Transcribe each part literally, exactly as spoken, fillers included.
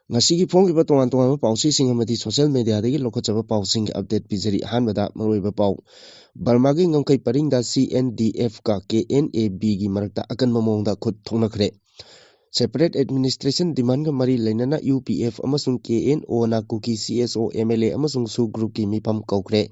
ꯉꯁꯤꯒꯤ ꯐꯣꯡꯈꯤꯕ ꯇꯣꯉꯥꯟ ꯇꯣꯉꯥꯟꯕ ꯄꯥꯎꯆꯦꯁꯤꯡ ꯑꯃꯗꯤ social mediaꯗꯒꯤ ꯂꯧꯈꯠꯆꯕ ꯄꯥꯎꯁꯤꯡꯒꯤ update ꯄꯤꯖꯔꯤ꯫ ꯑꯍꯥꯟꯕꯗ ꯃꯔꯨꯑꯣꯏꯕ ꯄꯥꯎ꯫ ꯕꯔꯃꯥꯒꯤ ꯉꯝꯈꯩ ꯄꯔꯤꯡꯗ C N D F ꯀ K N A B ꯒꯤ ꯃꯔꯛꯇ ꯑꯀꯟꯕ ꯃꯑꯣꯡꯗ ꯈꯨꯠ ꯊꯣꯛꯅꯈ꯭ꯔꯦ꯫ Separate administration demandꯒ ꯃꯔꯤ ꯂꯩꯅꯅ U P F ꯑꯃꯁꯨꯡ K N Oꯅ Kuki C S O, M L A ꯑꯃꯁꯨꯡ SoO groupꯀꯤ ꯃꯤꯐꯝ ꯀꯧꯈ꯭ꯔꯦ꯫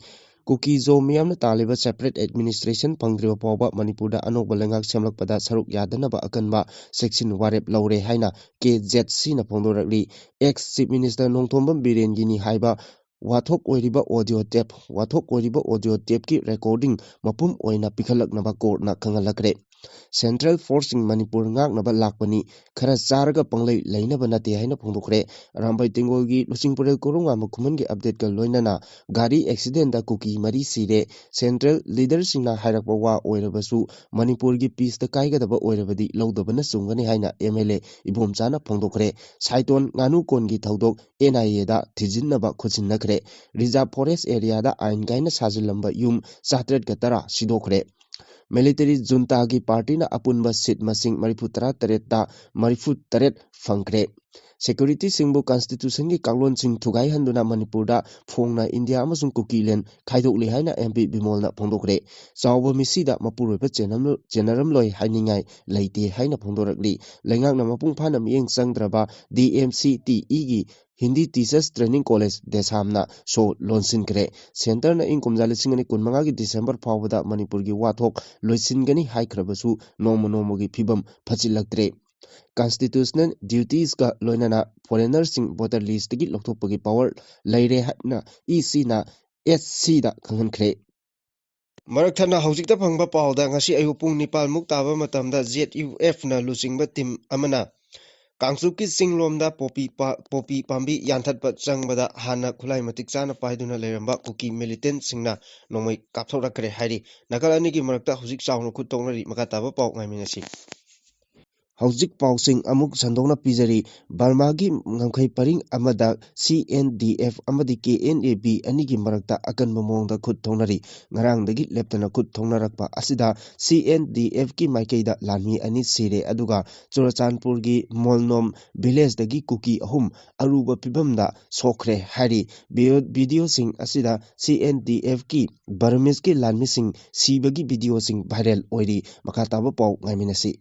ꯀꯨꯀꯤ ꯖꯣ ꯃꯤꯌꯥꯝꯅ ꯇꯥꯜꯂꯤꯕ separate administration ꯐꯪꯗ꯭ꯔꯤꯕ ꯐꯥꯎꯕ ꯃꯅꯤꯄꯨꯔꯗ ꯑꯅꯧꯕ ꯂꯩꯉꯥꯛ ꯁꯦꯝꯂꯛꯄꯗ ꯁꯔꯨꯛ ꯌꯥꯗꯅꯕ ꯑꯀꯟꯕ ꯆꯦꯛꯁꯤꯟ ꯋꯥꯔꯦꯞ ꯂꯧꯔꯦ ꯍꯥꯏꯅ K Z Cꯅ ꯐꯣꯡꯗꯣꯔꯛꯂꯤ꯫ Ex Chief Minister Nongthombam ꯕꯤꯔꯦꯟꯒꯤꯅꯤ ꯍꯥꯏꯕ ꯋꯥꯊꯣꯛ ꯑꯣꯏꯔꯤꯕ audio tape, ꯋꯥꯊꯣꯛ ꯑꯣꯏꯔꯤꯕ audio tapeꯀꯤ recording ꯃꯄꯨꯝ ꯑꯣꯏꯅ ꯄꯤꯈꯠꯂꯛꯅꯕ courtꯅ ꯈꯪꯍꯜꯂꯛꯈ꯭ꯔꯦ꯫ Central forceꯁꯤꯡ ꯃꯅꯤꯄꯨꯔ ꯉꯥꯛꯅꯕ ꯂꯥꯛꯄꯅꯤ, ꯈꯔ ꯆꯥꯔꯒ ꯄꯪꯂꯩ ꯂꯩꯅꯕ ꯅꯠꯇꯦ ꯍꯥꯏꯅ ꯐꯣꯡꯗꯣꯛꯈ꯭ꯔꯦ꯫ ꯑꯔꯥꯝꯕꯥꯏ ꯇꯦꯡꯒꯣꯜꯒꯤ ꯂꯨꯆꯤꯡꯄꯨꯔꯦꯜ ꯀꯣꯔꯧꯉꯥꯟꯕ ꯈꯨꯃꯟꯒꯤ updateꯀ ꯂꯣꯏꯅꯅ ꯒꯥꯔꯤ accidentꯇ ꯀꯨꯀꯤ ꯃꯔꯤ ꯁꯤꯔꯦ꯫ Central leaderꯁꯤꯡꯅ ꯍꯥꯏꯔꯛꯄ ꯋꯥ ꯑꯣꯏꯔꯕꯁꯨ ꯃꯅꯤꯄꯨꯔꯒꯤ peaceꯇ ꯀꯥꯏꯒꯗꯕ ꯑꯣꯏꯔꯕꯗꯤ ꯂꯧꯗꯕꯅ ꯆꯨꯝꯒꯅꯤ ꯍꯥꯏꯅ M L A ꯏꯕꯣꯝꯆꯥꯅ ꯐꯣꯡꯗꯣꯛꯈ꯭ꯔꯦ꯫ ꯁꯥꯏꯇꯣꯟ ꯉꯥꯅꯨ ꯀꯣꯟꯒꯤ ꯊꯧꯗꯣꯛ N I Aꯗ ꯊꯤꯖꯤꯟꯅꯕ ꯈꯨꯠꯁꯤꯟꯅꯈ꯭ꯔꯦ꯫ Reserve forest areaꯗ ꯑꯥꯏꯟ ꯀꯥꯏꯅ ꯁꯥꯖꯤꯜꯂꯝꯕ ꯌꯨꯝ ꯆꯥꯇ꯭ꯔꯦꯠꯀ ꯇꯔꯥ ꯁꯤꯗꯣꯛꯈ꯭ꯔꯦ꯫ Military juntaꯒꯤ partyꯅ ꯑꯄꯨꯟꯕ seat ꯃꯁꯤꯡ ꯃꯔꯤꯐꯨ ꯇꯔꯥ ꯇꯔꯦꯠꯇ ꯃꯔꯤꯐꯨ ꯇꯔꯦꯠ ꯐꯪꯈ꯭ꯔꯦ꯫ Securityꯁꯤꯡꯕꯨ constitutionꯒꯤ ꯀꯥꯡꯂꯣꯟꯁꯤꯡ ꯊꯨꯒꯥꯏꯍꯟꯗꯨꯅ ꯃꯅꯤꯄꯨꯔꯗ ꯐꯣꯡꯅ ꯏꯟꯗꯤꯌꯥ ꯑꯃꯁꯨꯡ ꯀꯨꯀꯤꯂꯦꯟ ꯈꯥꯏꯗꯣꯛꯂꯤ ꯍꯥꯏꯅ M P ꯕꯤꯃꯣꯜꯅ ꯐꯣꯡꯗꯣꯛꯈ꯭ꯔꯦ꯫ ꯆꯥꯎꯕ ꯃꯤꯁꯤꯗ ꯃꯄꯨꯔꯣꯏꯕ ꯆꯦꯟꯅꯝ-, ꯆꯦꯟꯅꯔꯝꯂꯣꯏ ꯍꯥꯏꯅꯤꯡꯉꯥꯏ ꯂꯩꯇꯦ ꯍꯥꯏꯅ ꯐꯣꯡꯗꯣꯔꯛꯂꯤ꯫ ꯂꯩꯉꯥꯛꯅ ꯃꯄꯨꯡ ꯐꯥꯅ ꯃꯤꯠꯌꯦꯡ ꯆꯪꯗ꯭ꯔꯕ D M C T Eꯒꯤ Hindi Teachers Training College ꯗꯦꯁꯥꯝꯅ ꯁꯣ ꯂꯣꯟꯁꯤꯟꯈ꯭ꯔꯦ꯫ Centreꯅ ꯏꯪ ꯀꯨꯝꯖꯥ ꯂꯤꯁꯤꯡ ꯑꯅꯤ ꯀꯨꯟꯃꯉꯥꯒꯤ December ꯐꯥꯎꯕꯗ ꯃꯅꯤꯄꯨꯔꯒꯤ ꯋꯥꯊꯣꯛ ꯂꯣꯏꯁꯤꯟꯒꯅꯤ ꯍꯥꯏꯈ꯭ꯔꯕꯁꯨ ꯅꯣꯡꯃ ꯅꯣꯡꯃꯒꯤ ꯐꯤꯕꯝ ꯐꯠꯆꯤꯜꯂꯛꯇ꯭ꯔꯦ꯫ Constitutional dutiesꯀ ꯂꯣꯏꯅꯅ foreignerꯁꯤꯡ voter listꯇꯒꯤ ꯂꯧꯊꯣꯛꯄꯒꯤ power ꯂꯩꯔꯦ ꯍꯥꯏꯅ E Cꯅ S Cꯗ ꯈꯪꯍꯟꯈ꯭ꯔꯦ꯫ ꯃꯔꯛ ꯊꯠꯅ ꯍꯧꯖꯤꯛꯇ ꯐꯪꯕ ꯄꯥꯎꯗ, ꯉꯁꯤ ꯑꯌꯨꯛ ꯄꯨꯡ ꯅꯤꯄꯥꯟ ꯃꯨꯛ ꯇꯥꯕ ꯃꯇꯝꯗ Z U Fꯅ ꯂꯨꯆꯤꯡꯕ team ꯑꯃꯅ ꯀꯥꯡꯆꯨꯞꯀꯤ ꯆꯤꯡꯂꯣꯝꯗ ꯄꯣꯄꯤ ꯄꯥ-, ꯄꯣꯄꯤ ꯄꯥꯝꯕꯤ ꯌꯥꯟꯊꯠꯄ ꯆꯪꯕꯗ ꯍꯥꯟꯅ ꯈꯨꯠꯂꯥꯏ ꯃꯇꯤꯛ ꯆꯥꯅ ꯄꯥꯏꯗꯨꯅ ꯂꯩꯔꯝꯕ ꯀꯨꯀꯤ militantꯁꯤꯡꯅ ꯅꯣꯡꯃꯩ ꯀꯥꯞꯊꯣꯛꯂꯛꯈ꯭ꯔꯦ ꯍꯥꯏꯔꯤ꯫ ꯅꯥꯀꯜ ꯑꯅꯤꯒꯤ ꯃꯔꯛꯇ ꯍꯧꯖꯤꯛ ꯆꯥꯎꯅ ꯈꯨꯠ ꯊꯣꯛꯅꯔꯤ꯫ ꯃꯈꯥ ꯇꯥꯕ ꯄꯥꯎ ꯉꯥꯏꯃꯤꯟꯅꯁꯤ꯫ ꯍꯧꯖꯤꯛ ꯄꯥꯎꯁꯤꯡ ꯑꯃꯨꯛ ꯁꯟꯗꯣꯛꯅ ꯄꯤꯖꯔꯤ꯫ ꯕꯔꯃꯥꯒꯤ ꯉꯝꯈꯩ ꯄꯔꯤꯡ ꯑꯃꯗ C N D F ꯑꯃꯗꯤ K N A B ꯑꯅꯤꯒꯤ ꯃꯔꯛꯇ ꯑꯀꯟꯕ ꯃꯑꯣꯡꯗ ꯈꯨꯠ ꯊꯣꯛꯅꯔꯤ꯫ ꯉꯔꯥꯡꯗꯒꯤ ꯂꯦꯞꯇꯅ ꯈꯨꯠ ꯊꯣꯛꯅꯔꯛꯄ ꯑꯁꯤꯗ C N D F ꯀꯤ ꯃꯥꯏꯀꯩꯗ ꯂꯥꯟꯃꯤ ꯑꯅꯤ ꯁꯤꯔꯦ, ꯑꯗꯨꯒ ꯆꯨꯔꯆꯥꯟꯄꯨꯔꯒꯤ ꯃꯣꯜꯅꯣꯝ ꯚꯤꯂꯦꯖꯇꯒꯤ ꯀꯨꯀꯤ ꯑꯍꯨꯝ ꯑꯔꯨꯕ ꯐꯤꯕꯝꯗ ꯁꯣꯛꯈ꯭ꯔꯦ ꯍꯥꯏꯔꯤ꯫ ꯚꯤꯗꯤꯑꯣ-, ꯚꯤꯗꯤꯑꯣꯁꯤꯡ ꯑꯁꯤꯗ C N D F ꯀꯤ ꯕꯔꯃꯤꯁꯀꯤ ꯂꯥꯟꯃꯤꯁꯤꯡ ꯁꯤꯕꯒꯤ ꯚꯤꯗꯤꯑꯣꯁꯤꯡ ꯚꯥꯏꯔꯦꯜ ꯑꯣꯏꯔꯤ꯫ ꯃꯈꯥ ꯇꯥꯕ ꯄꯥꯎ ꯉꯥꯏꯃꯤꯟꯅꯁꯤ꯫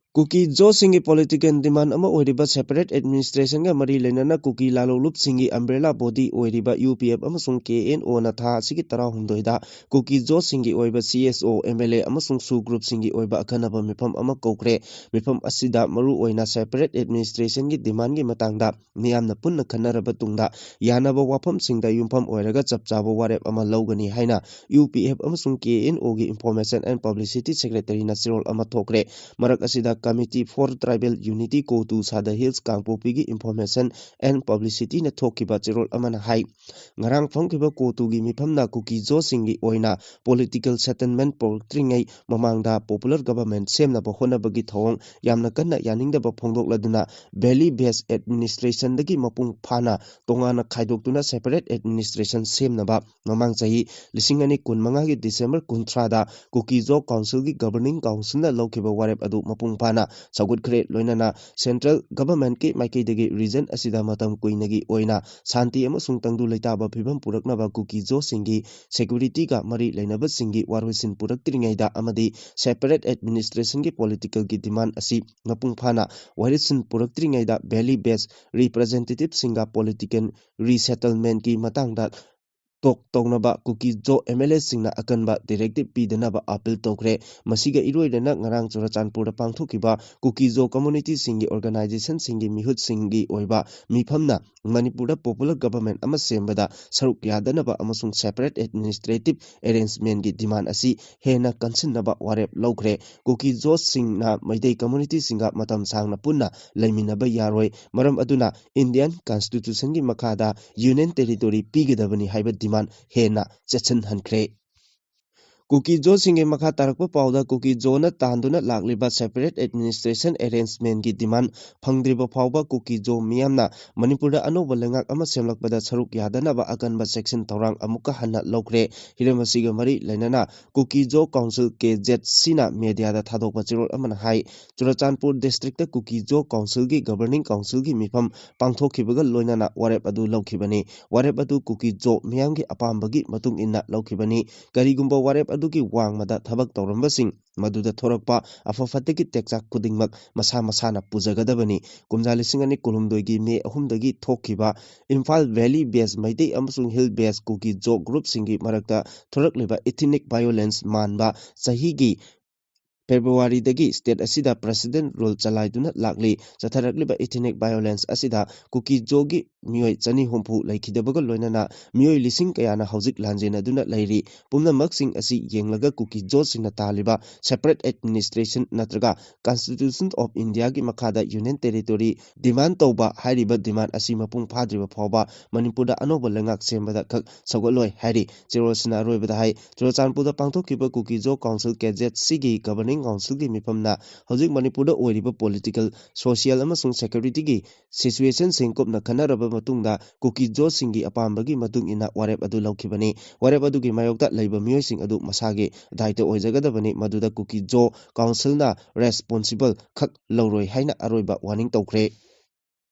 ꯀꯨꯀꯤ ꯖꯣꯁꯤꯡꯒꯤ ꯄꯣꯂꯤꯇꯤꯀꯦꯜ ꯗꯤꯃꯥꯟ ꯑꯃ ꯑꯣꯏꯔꯤꯕ ꯁꯦꯄꯔꯦꯠ ꯑꯦꯗꯃꯤꯅꯤꯁꯇ꯭ꯔꯦꯁꯟꯒ ꯃꯔꯤ ꯂꯩꯅꯅ ꯀꯨꯀꯤ ꯂꯥꯂꯣꯡꯂꯨꯞꯁꯤꯡꯒꯤ ꯑꯝꯕ꯭ꯔꯦꯂꯥ ꯕꯣꯗꯤ ꯑꯣꯏꯔꯤꯕ ꯌꯨ ꯄꯤ ꯑꯦꯐ ꯑꯃꯁꯨꯡ ꯀꯦ ꯑꯦꯟ ꯑꯣꯅ ꯊꯥ ꯑꯁꯤꯒꯤ ꯇꯔꯥꯍꯨꯝꯗꯣꯏꯗ ꯀꯨꯀꯤ ꯖꯣꯁꯤꯡꯒꯤ ꯑꯣꯏꯕ ꯁꯤ ꯑꯦꯁ ꯑꯣ, ꯑꯦꯝ ꯑꯦꯜ ꯑꯦ ꯑꯃꯁꯨꯡ ꯁꯨ ꯒ꯭ꯔꯨꯞꯁꯤꯡꯒꯤ ꯑꯣꯏꯕ ꯑꯈꯟꯅꯕ ꯃꯤꯐꯝ ꯑꯃ ꯀꯧꯈ꯭ꯔꯦ꯫ ꯃꯤꯐꯝ ꯑꯁꯤꯗ ꯃꯔꯨꯑꯣꯏꯅ ꯁꯦꯄꯔꯦꯠ ꯑꯦꯗꯃꯤꯅꯤꯁꯇ꯭ꯔꯦꯁꯟꯒꯤ ꯗꯤꯃꯥꯟꯒꯤ ꯃꯇꯥꯡꯗ ꯃꯤꯌꯥꯝꯅ ꯄꯨꯟꯅ ꯈꯟꯅꯔꯕ ꯇꯨꯡꯗ ꯌꯥꯅꯕ ꯋꯥꯐꯝꯁꯤꯡꯗ ꯌꯨꯝꯐꯝ ꯑꯣꯏꯔꯒ ꯆꯞ ꯆꯥꯕ ꯋꯥꯔꯦꯞ ꯑꯃ ꯂꯧꯒꯅꯤ ꯍꯥꯏꯅ ꯌꯨ ꯄꯤ ꯑꯦꯐ ꯑꯃꯁꯨꯡ ꯀꯦ ꯑꯦꯟ ꯑꯣꯒꯤ ꯏꯟꯐꯣꯔꯃꯦꯁꯟ ꯑꯦꯟ ꯄꯕ꯭ꯂꯤꯁꯤꯇꯤ ꯁꯦꯀ꯭ꯔꯦꯇꯔꯤꯅ ꯆꯦꯔꯣꯜ ꯑꯃ ꯊꯣꯛꯈ꯭ꯔꯦ꯫ ꯃꯔꯛ ꯑꯁꯤꯗ Committee for Tribal Unity, ꯀꯣꯇꯨ ꯁꯥꯗ ꯍꯤꯜꯁ ꯀꯥꯡꯄꯣꯛꯄꯤꯒꯤ ꯏꯟꯐꯣꯔꯃꯦꯁꯟ ꯑꯦꯟ ꯄꯕ꯭ꯂꯤꯁꯤꯇꯤꯅ ꯊꯣꯛꯈꯤꯕ ꯆꯦꯔꯣꯜ ꯑꯃꯅ ꯍꯥꯏ, ꯉꯔꯥꯡ ꯐꯝꯈꯤꯕ ꯀꯣꯇꯨꯒꯤ ꯃꯤꯐꯝꯅ ꯀꯨꯀꯤ ꯖꯣꯁꯤꯡꯒꯤ ꯑꯣꯏꯅ ꯄꯣꯂꯤꯇꯤꯀꯦꯜ ꯁꯦꯇꯜꯃꯦꯟ ꯄꯨꯔꯛꯇ꯭ꯔꯤꯉꯩ ꯃꯃꯥꯡꯗ ꯄꯣꯄꯨꯂꯔ ꯒꯚꯔꯟꯃꯦꯟ ꯁꯦꯝꯅꯕ ꯍꯣꯠꯅꯕꯒꯤ ꯊꯧꯑꯣꯡ ꯌꯥꯝꯅ ꯀꯟꯅ ꯌꯥꯅꯤꯡꯗꯕ ꯐꯣꯡꯗꯣꯛꯂꯗꯨꯅ ꯚꯦꯂꯤ ꯕꯦꯁ ꯑꯦꯗꯃꯤꯅꯤꯁꯇ꯭ꯔꯦꯁꯟꯗꯒꯤ ꯃꯄꯨꯡ ꯐꯥꯅ ꯇꯣꯉꯥꯟꯅ ꯈꯥꯏꯗꯣꯛꯇꯨꯅ ꯁꯦꯄꯔꯦꯠ ꯑꯦꯗꯃꯤꯅꯤꯁꯇ꯭ꯔꯦꯁꯟ ꯁꯦꯝꯅꯕ ꯃꯃꯥꯡ ꯆꯍꯤ ꯂꯤꯁꯤꯡ ꯑꯅꯤ ꯀꯨꯟꯃꯉꯥꯒꯤ ꯗꯤꯁꯦꯝꯕꯔ ꯀꯨꯟꯊ꯭ꯔꯥꯗ ꯀꯨꯀꯤ ꯖꯣ ꯀꯥꯎꯟꯁꯤꯜꯒꯤ ꯒꯚꯔꯅꯤꯡ ꯀꯥꯎꯟꯁꯤꯜꯅ ꯂꯧꯈꯤꯕ ꯋꯥꯔꯦꯞ ꯑꯗꯨ ꯃꯄꯨꯡ ꯐꯥꯅ ꯁꯧꯒꯠꯈ꯭ꯔꯦ꯫ ꯂꯣꯏꯅꯅ ꯁꯦꯟꯇ꯭ꯔꯦꯜ ꯒꯚꯔꯟꯃꯦꯟꯠꯀꯤ ꯃꯥꯏꯀꯩꯗꯒꯤ ꯔꯤꯖꯟ ꯑꯁꯤꯗ ꯃꯇꯝ ꯀꯨꯏꯅꯒꯤ ꯑꯣꯏꯅ ꯁꯥꯟꯇꯤ ꯑꯃꯁꯨꯡ ꯇꯪꯗꯨ ꯂꯩꯇꯥꯕ ꯐꯤꯕꯝ ꯄꯨꯔꯛꯅꯕ ꯀꯨꯀꯤ ꯖꯣꯁꯤꯡꯒꯤ ꯁꯦꯀ꯭ꯌꯨꯔꯤꯇꯤꯒ ꯃꯔꯤ ꯂꯩꯅꯕꯁꯤꯡꯒꯤ ꯋꯥꯔꯣꯏꯁꯤꯟ ꯄꯨꯔꯛꯇ꯭ꯔꯤꯉꯩꯗ ꯑꯃꯗꯤ ꯁꯦꯄꯔꯦꯠ ꯑꯦꯗꯃꯤꯅꯤꯁꯇ꯭ꯔꯦꯁꯟꯒꯤ ꯄꯣꯂꯤꯇꯤꯀꯦꯜꯒꯤ ꯗꯤꯃꯥꯟ ꯑꯁꯤ ꯃꯄꯨꯡ ꯐꯥꯅ ꯋꯥꯔꯣꯏꯁꯤꯟ ꯄꯨꯔꯛꯇ꯭ꯔꯤꯉꯩꯗ ꯚꯦꯂꯤ ꯕꯦꯁ ꯔꯤꯄ꯭ꯔꯖꯦꯟꯇꯦꯇꯤꯚꯁꯤꯡꯒ ꯄꯣꯂꯤꯇꯤꯀꯦꯜ ꯔꯤꯁꯦꯇꯜꯃꯦꯟꯠꯀꯤ ꯃꯇꯥꯡꯗ ꯇꯣꯛ ꯇꯧꯅꯕ ꯀꯨꯀꯤ ꯖꯣ ꯑꯦꯝ ꯑꯦꯜ ꯑꯦꯁꯤꯡꯅ ꯑꯀꯟꯕ ꯗꯤꯔꯦꯛꯇꯤꯚ ꯄꯤꯗꯅꯕ ꯑꯥꯄꯤꯜ ꯇꯧꯈ꯭ꯔꯦ꯫ ꯃꯁꯤꯒ ꯏꯔꯣꯏꯅꯅ ꯉꯔꯥꯡ ꯆꯨꯔꯆꯥꯟꯄꯨꯔꯗ ꯄꯥꯡꯊꯣꯛꯈꯤꯕ ꯀꯨꯀꯤ ꯖꯣ ꯀꯝꯃꯨꯅꯤꯇꯤꯁꯤꯡꯒꯤ ꯑꯣꯔꯒꯅꯥꯏꯖꯦꯁꯟꯁꯤꯡꯒꯤ ꯃꯤꯍꯨꯠꯁꯤꯡꯒꯤ ꯑꯣꯏꯕ ꯃꯤꯐꯝꯅ ꯃꯅꯤꯄꯨꯔꯗ ꯄꯣꯄꯨꯂꯔ ꯒꯚꯔꯟꯃꯦꯟꯠ ꯑꯃ ꯁꯦꯝꯕꯗ ꯁꯔꯨꯛ ꯌꯥꯗꯅꯕ ꯑꯃꯁꯨꯡ ꯁꯦꯄꯔꯦꯠ ꯑꯦꯗꯃꯤꯅꯤꯁꯇ꯭ꯔꯦꯇꯤꯚ ꯑꯦꯔꯦꯟꯖꯃꯦꯟꯠꯀꯤ ꯗꯤꯃꯥꯟ ꯑꯁꯤ ꯍꯦꯟꯅ ꯀꯟꯁꯤꯟꯅꯕ ꯋꯥꯔꯦꯞ ꯂꯧꯈ꯭ꯔꯦ꯫ ꯀꯨꯀꯤ ꯖꯣꯁꯤꯡꯅ ꯃꯩꯇꯩ ꯀꯝꯃꯨꯅꯤꯇꯤꯁꯤꯡꯒ ꯃꯇꯝ ꯁꯥꯡꯅ ꯄꯨꯟꯅ ꯂꯩꯃꯤꯟꯅꯕ ꯌꯥꯔꯣꯏ꯫ ꯃꯔꯝ ꯑꯗꯨꯅ ꯏꯟꯗꯤꯌꯟ ꯀꯟꯁꯇꯤꯇ꯭ꯌꯨꯁꯟꯒꯤ ꯃꯈꯥꯗ ꯌꯨꯅꯤꯌꯟ ꯇꯦꯔꯤꯇꯣꯔꯤ ꯄꯤꯒꯗꯕꯅꯤ ꯍꯥꯏꯕ ꯗꯤꯃꯥꯟ ꯍꯦꯟꯅ ꯆꯦꯠꯁꯤꯟꯍꯟꯈ꯭ꯔꯦ꯫ ꯀꯨꯀꯤ ꯖꯣꯁꯤꯡꯒꯤ ꯃꯈꯥ ꯇꯥꯔꯛꯄ ꯄꯥꯎꯗ, ꯀꯨꯀꯤ ꯖꯣꯅ ꯇꯥꯟꯗꯨꯅ ꯂꯥꯛꯂꯤꯕ separate administration arrangementꯀꯤ demand ꯐꯪꯗ꯭ꯔꯤꯕ ꯐꯥꯎꯕ ꯀꯨꯀꯤ ꯖꯣ ꯃꯤꯌꯥꯝꯅ ꯃꯅꯤꯄꯨꯔꯗ ꯑꯅꯧꯕ ꯂꯩꯉꯥꯛ ꯑꯃ ꯁꯦꯝꯂꯛꯄꯗ ꯁꯔꯨꯛ ꯌꯥꯗꯅꯕ ꯑꯀꯟꯕ ꯆꯦꯛꯁꯤꯟ ꯊꯧꯔꯥꯡ ꯑꯃꯨꯛꯀ ꯍꯟꯅ ꯂꯧꯈ꯭ꯔꯦ꯫ ꯍꯤꯔꯝ ꯑꯁꯤꯒ ꯃꯔꯤ ꯂꯩꯅꯅ ꯀꯨꯀꯤ ꯖꯣ ꯀꯥꯎꯟꯁꯤꯜ, ꯀꯦ ꯖꯦꯠ ꯁꯤꯅ ꯃꯦꯗꯤꯌꯥꯗ ꯊꯥꯗꯣꯛꯄ ꯆꯦꯔꯣꯜ ꯑꯃꯅ ꯍꯥꯏ, ꯆꯨꯔꯆꯥꯟꯄꯨꯔ districtꯇ ꯀꯨꯀꯤ ꯖꯣ ꯀꯥꯎꯟꯁꯤꯜꯒꯤ governing councilꯒꯤ ꯃꯤꯐꯝ ꯄꯥꯡꯊꯣꯛꯈꯤꯕꯒ ꯂꯣꯏꯅꯅ ꯋꯥꯔꯦꯞ ꯑꯗꯨ ꯂꯧꯈꯤꯕꯅꯤ꯫ ꯋꯥꯔꯦꯞ ꯑꯗꯨ ꯀꯨꯀꯤ ꯖꯣ ꯃꯤꯌꯥꯝꯒꯤ ꯑꯄꯥꯝꯕꯒꯤ ꯃꯇꯨꯡ ꯏꯟꯅ ꯂꯧꯈꯤꯕꯅꯤ꯫ ꯀꯔꯤꯒꯨꯝꯕ ꯋꯥꯔꯦꯞ ꯑꯗꯨꯒꯤ ꯋꯥꯡꯃꯗ ꯊꯕꯛ ꯇꯧꯔꯝꯕꯁꯤꯡ, ꯃꯗꯨꯗ ꯊꯣꯔꯛꯄ ꯑꯐ ꯐꯠꯇꯒꯤ ꯇꯦꯛꯆꯥꯛ ꯈꯨꯗꯤꯡꯃꯛ ꯃꯁꯥ ꯃꯁꯥꯅ ꯄꯨꯖꯒꯗꯕꯅꯤ꯫ ꯀꯨꯝꯖꯥ ꯂꯤꯁꯤꯡ ꯑꯅꯤ ꯀꯨꯟꯍꯨꯝꯗꯣꯏꯒꯤ ꯃꯦ ꯑꯍꯨꯝꯗꯒꯤ ꯊꯣꯛꯈꯤꯕ ꯏꯝꯐꯥꯜ valley based ꯃꯩꯇꯩ ꯑꯃꯁꯨꯡ hill based ꯀꯨꯀꯤ ꯖꯣ groupꯁꯤꯡꯒꯤ ꯃꯔꯛꯇ ꯊꯣꯔꯛꯂꯤꯕ ethnic violence ꯃꯥꯟꯕ ꯆꯍꯤꯒꯤ ꯐꯦꯕ꯭ꯔꯨꯋꯥꯔꯤꯗꯒꯤ state ꯑꯁꯤꯗ president rule ꯆꯂꯥꯏꯗꯨꯅ ꯂꯥꯛꯂꯤ꯫ ꯆꯠꯊꯔꯛꯂꯤꯕ ethnic violence ꯑꯁꯤꯗ ꯀꯨꯀꯤ ꯖꯣꯒꯤ ꯃꯤꯑꯣꯏ ꯆꯅꯤ ꯍꯨꯝꯐꯨ ꯂꯩꯈꯤꯗꯕꯒ ꯂꯣꯏꯅꯅ ꯃꯤꯑꯣꯏ ꯂꯤꯁꯤꯡ ꯀꯌꯥꯅ ꯍꯧꯖꯤꯛ ꯂꯥꯟꯖꯦꯟꯅꯗꯨꯅ ꯂꯩꯔꯤ꯫ ꯄꯨꯝꯅꯃꯛꯁꯤꯡ ꯑꯁꯤ ꯌꯦꯡꯂꯒ ꯀꯨꯀꯤ ꯖꯣꯁꯤꯡꯅ ꯇꯥꯜꯂꯤꯕ separate administration ꯅꯠꯇ꯭ꯔꯒ Constitution of Indiaꯒꯤ ꯃꯈꯥꯗ union territory demand ꯇꯧꯕ ꯍꯥꯏꯔꯤꯕ demand ꯑꯁꯤ ꯃꯄꯨꯡ ꯐꯥꯗ꯭ꯔꯤꯕ ꯐꯥꯎꯕ ꯃꯅꯤꯄꯨꯔꯗ ꯑꯅꯧꯕ ꯂꯩꯉꯥꯛ ꯁꯦꯝꯕꯗ ꯈꯛ ꯁꯧꯒꯠꯂꯣꯏ ꯍꯥꯏꯔꯤ꯫ ꯆꯦꯔꯣꯜꯁꯤꯅ ꯑꯔꯣꯏꯕꯗ ꯍꯥꯏ, ꯆꯨꯔꯆꯥꯟꯄꯨꯔꯗ ꯄꯥꯡꯊꯣꯛꯈꯤꯕ ꯀꯨꯀꯤ ꯖꯣ ꯀꯥꯎꯟꯁꯤꯜ, ꯀꯦ ꯖꯦꯠ ꯁꯤꯒꯤ governing councilꯒꯤ ꯃꯤꯐꯝꯅ ꯍꯧꯖꯤꯛ ꯃꯅꯤꯄꯨꯔꯗ ꯑꯣꯏꯔꯤꯕ political, social ꯑꯃꯁꯨꯡ securityꯒꯤ situationꯁꯤꯡ ꯀꯨꯞꯅ ꯈꯟꯅꯔꯕ ꯃꯇꯨꯡꯗ ꯀꯨꯀꯤ ꯖꯣꯁꯤꯡꯒꯤ ꯑꯄꯥꯝꯕꯒꯤ ꯃꯇꯨꯡ ꯏꯟꯅ ꯋꯥꯔꯦꯞ ꯑꯗꯨ ꯂꯧꯈꯤꯕꯅꯤ꯫ ꯋꯥꯔꯦꯞ ꯑꯗꯨꯒꯤ ꯃꯥꯌꯣꯛꯇ ꯂꯩꯕ ꯃꯤꯑꯣꯏꯁꯤꯡ ꯑꯗꯨ ꯃꯁꯥꯒꯤ ꯗꯥꯏꯇ ꯑꯣꯏꯖꯒꯗꯕꯅꯤ, ꯃꯗꯨꯗ ꯀꯨꯀꯤ ꯖꯣ ꯀꯥꯎꯟꯁꯤꯜꯅ responsible ꯈꯛ ꯂꯧꯔꯣꯏ ꯍꯥꯏꯅ ꯑꯔꯣꯏꯕ warning ꯇꯧꯈ꯭ꯔꯦ꯫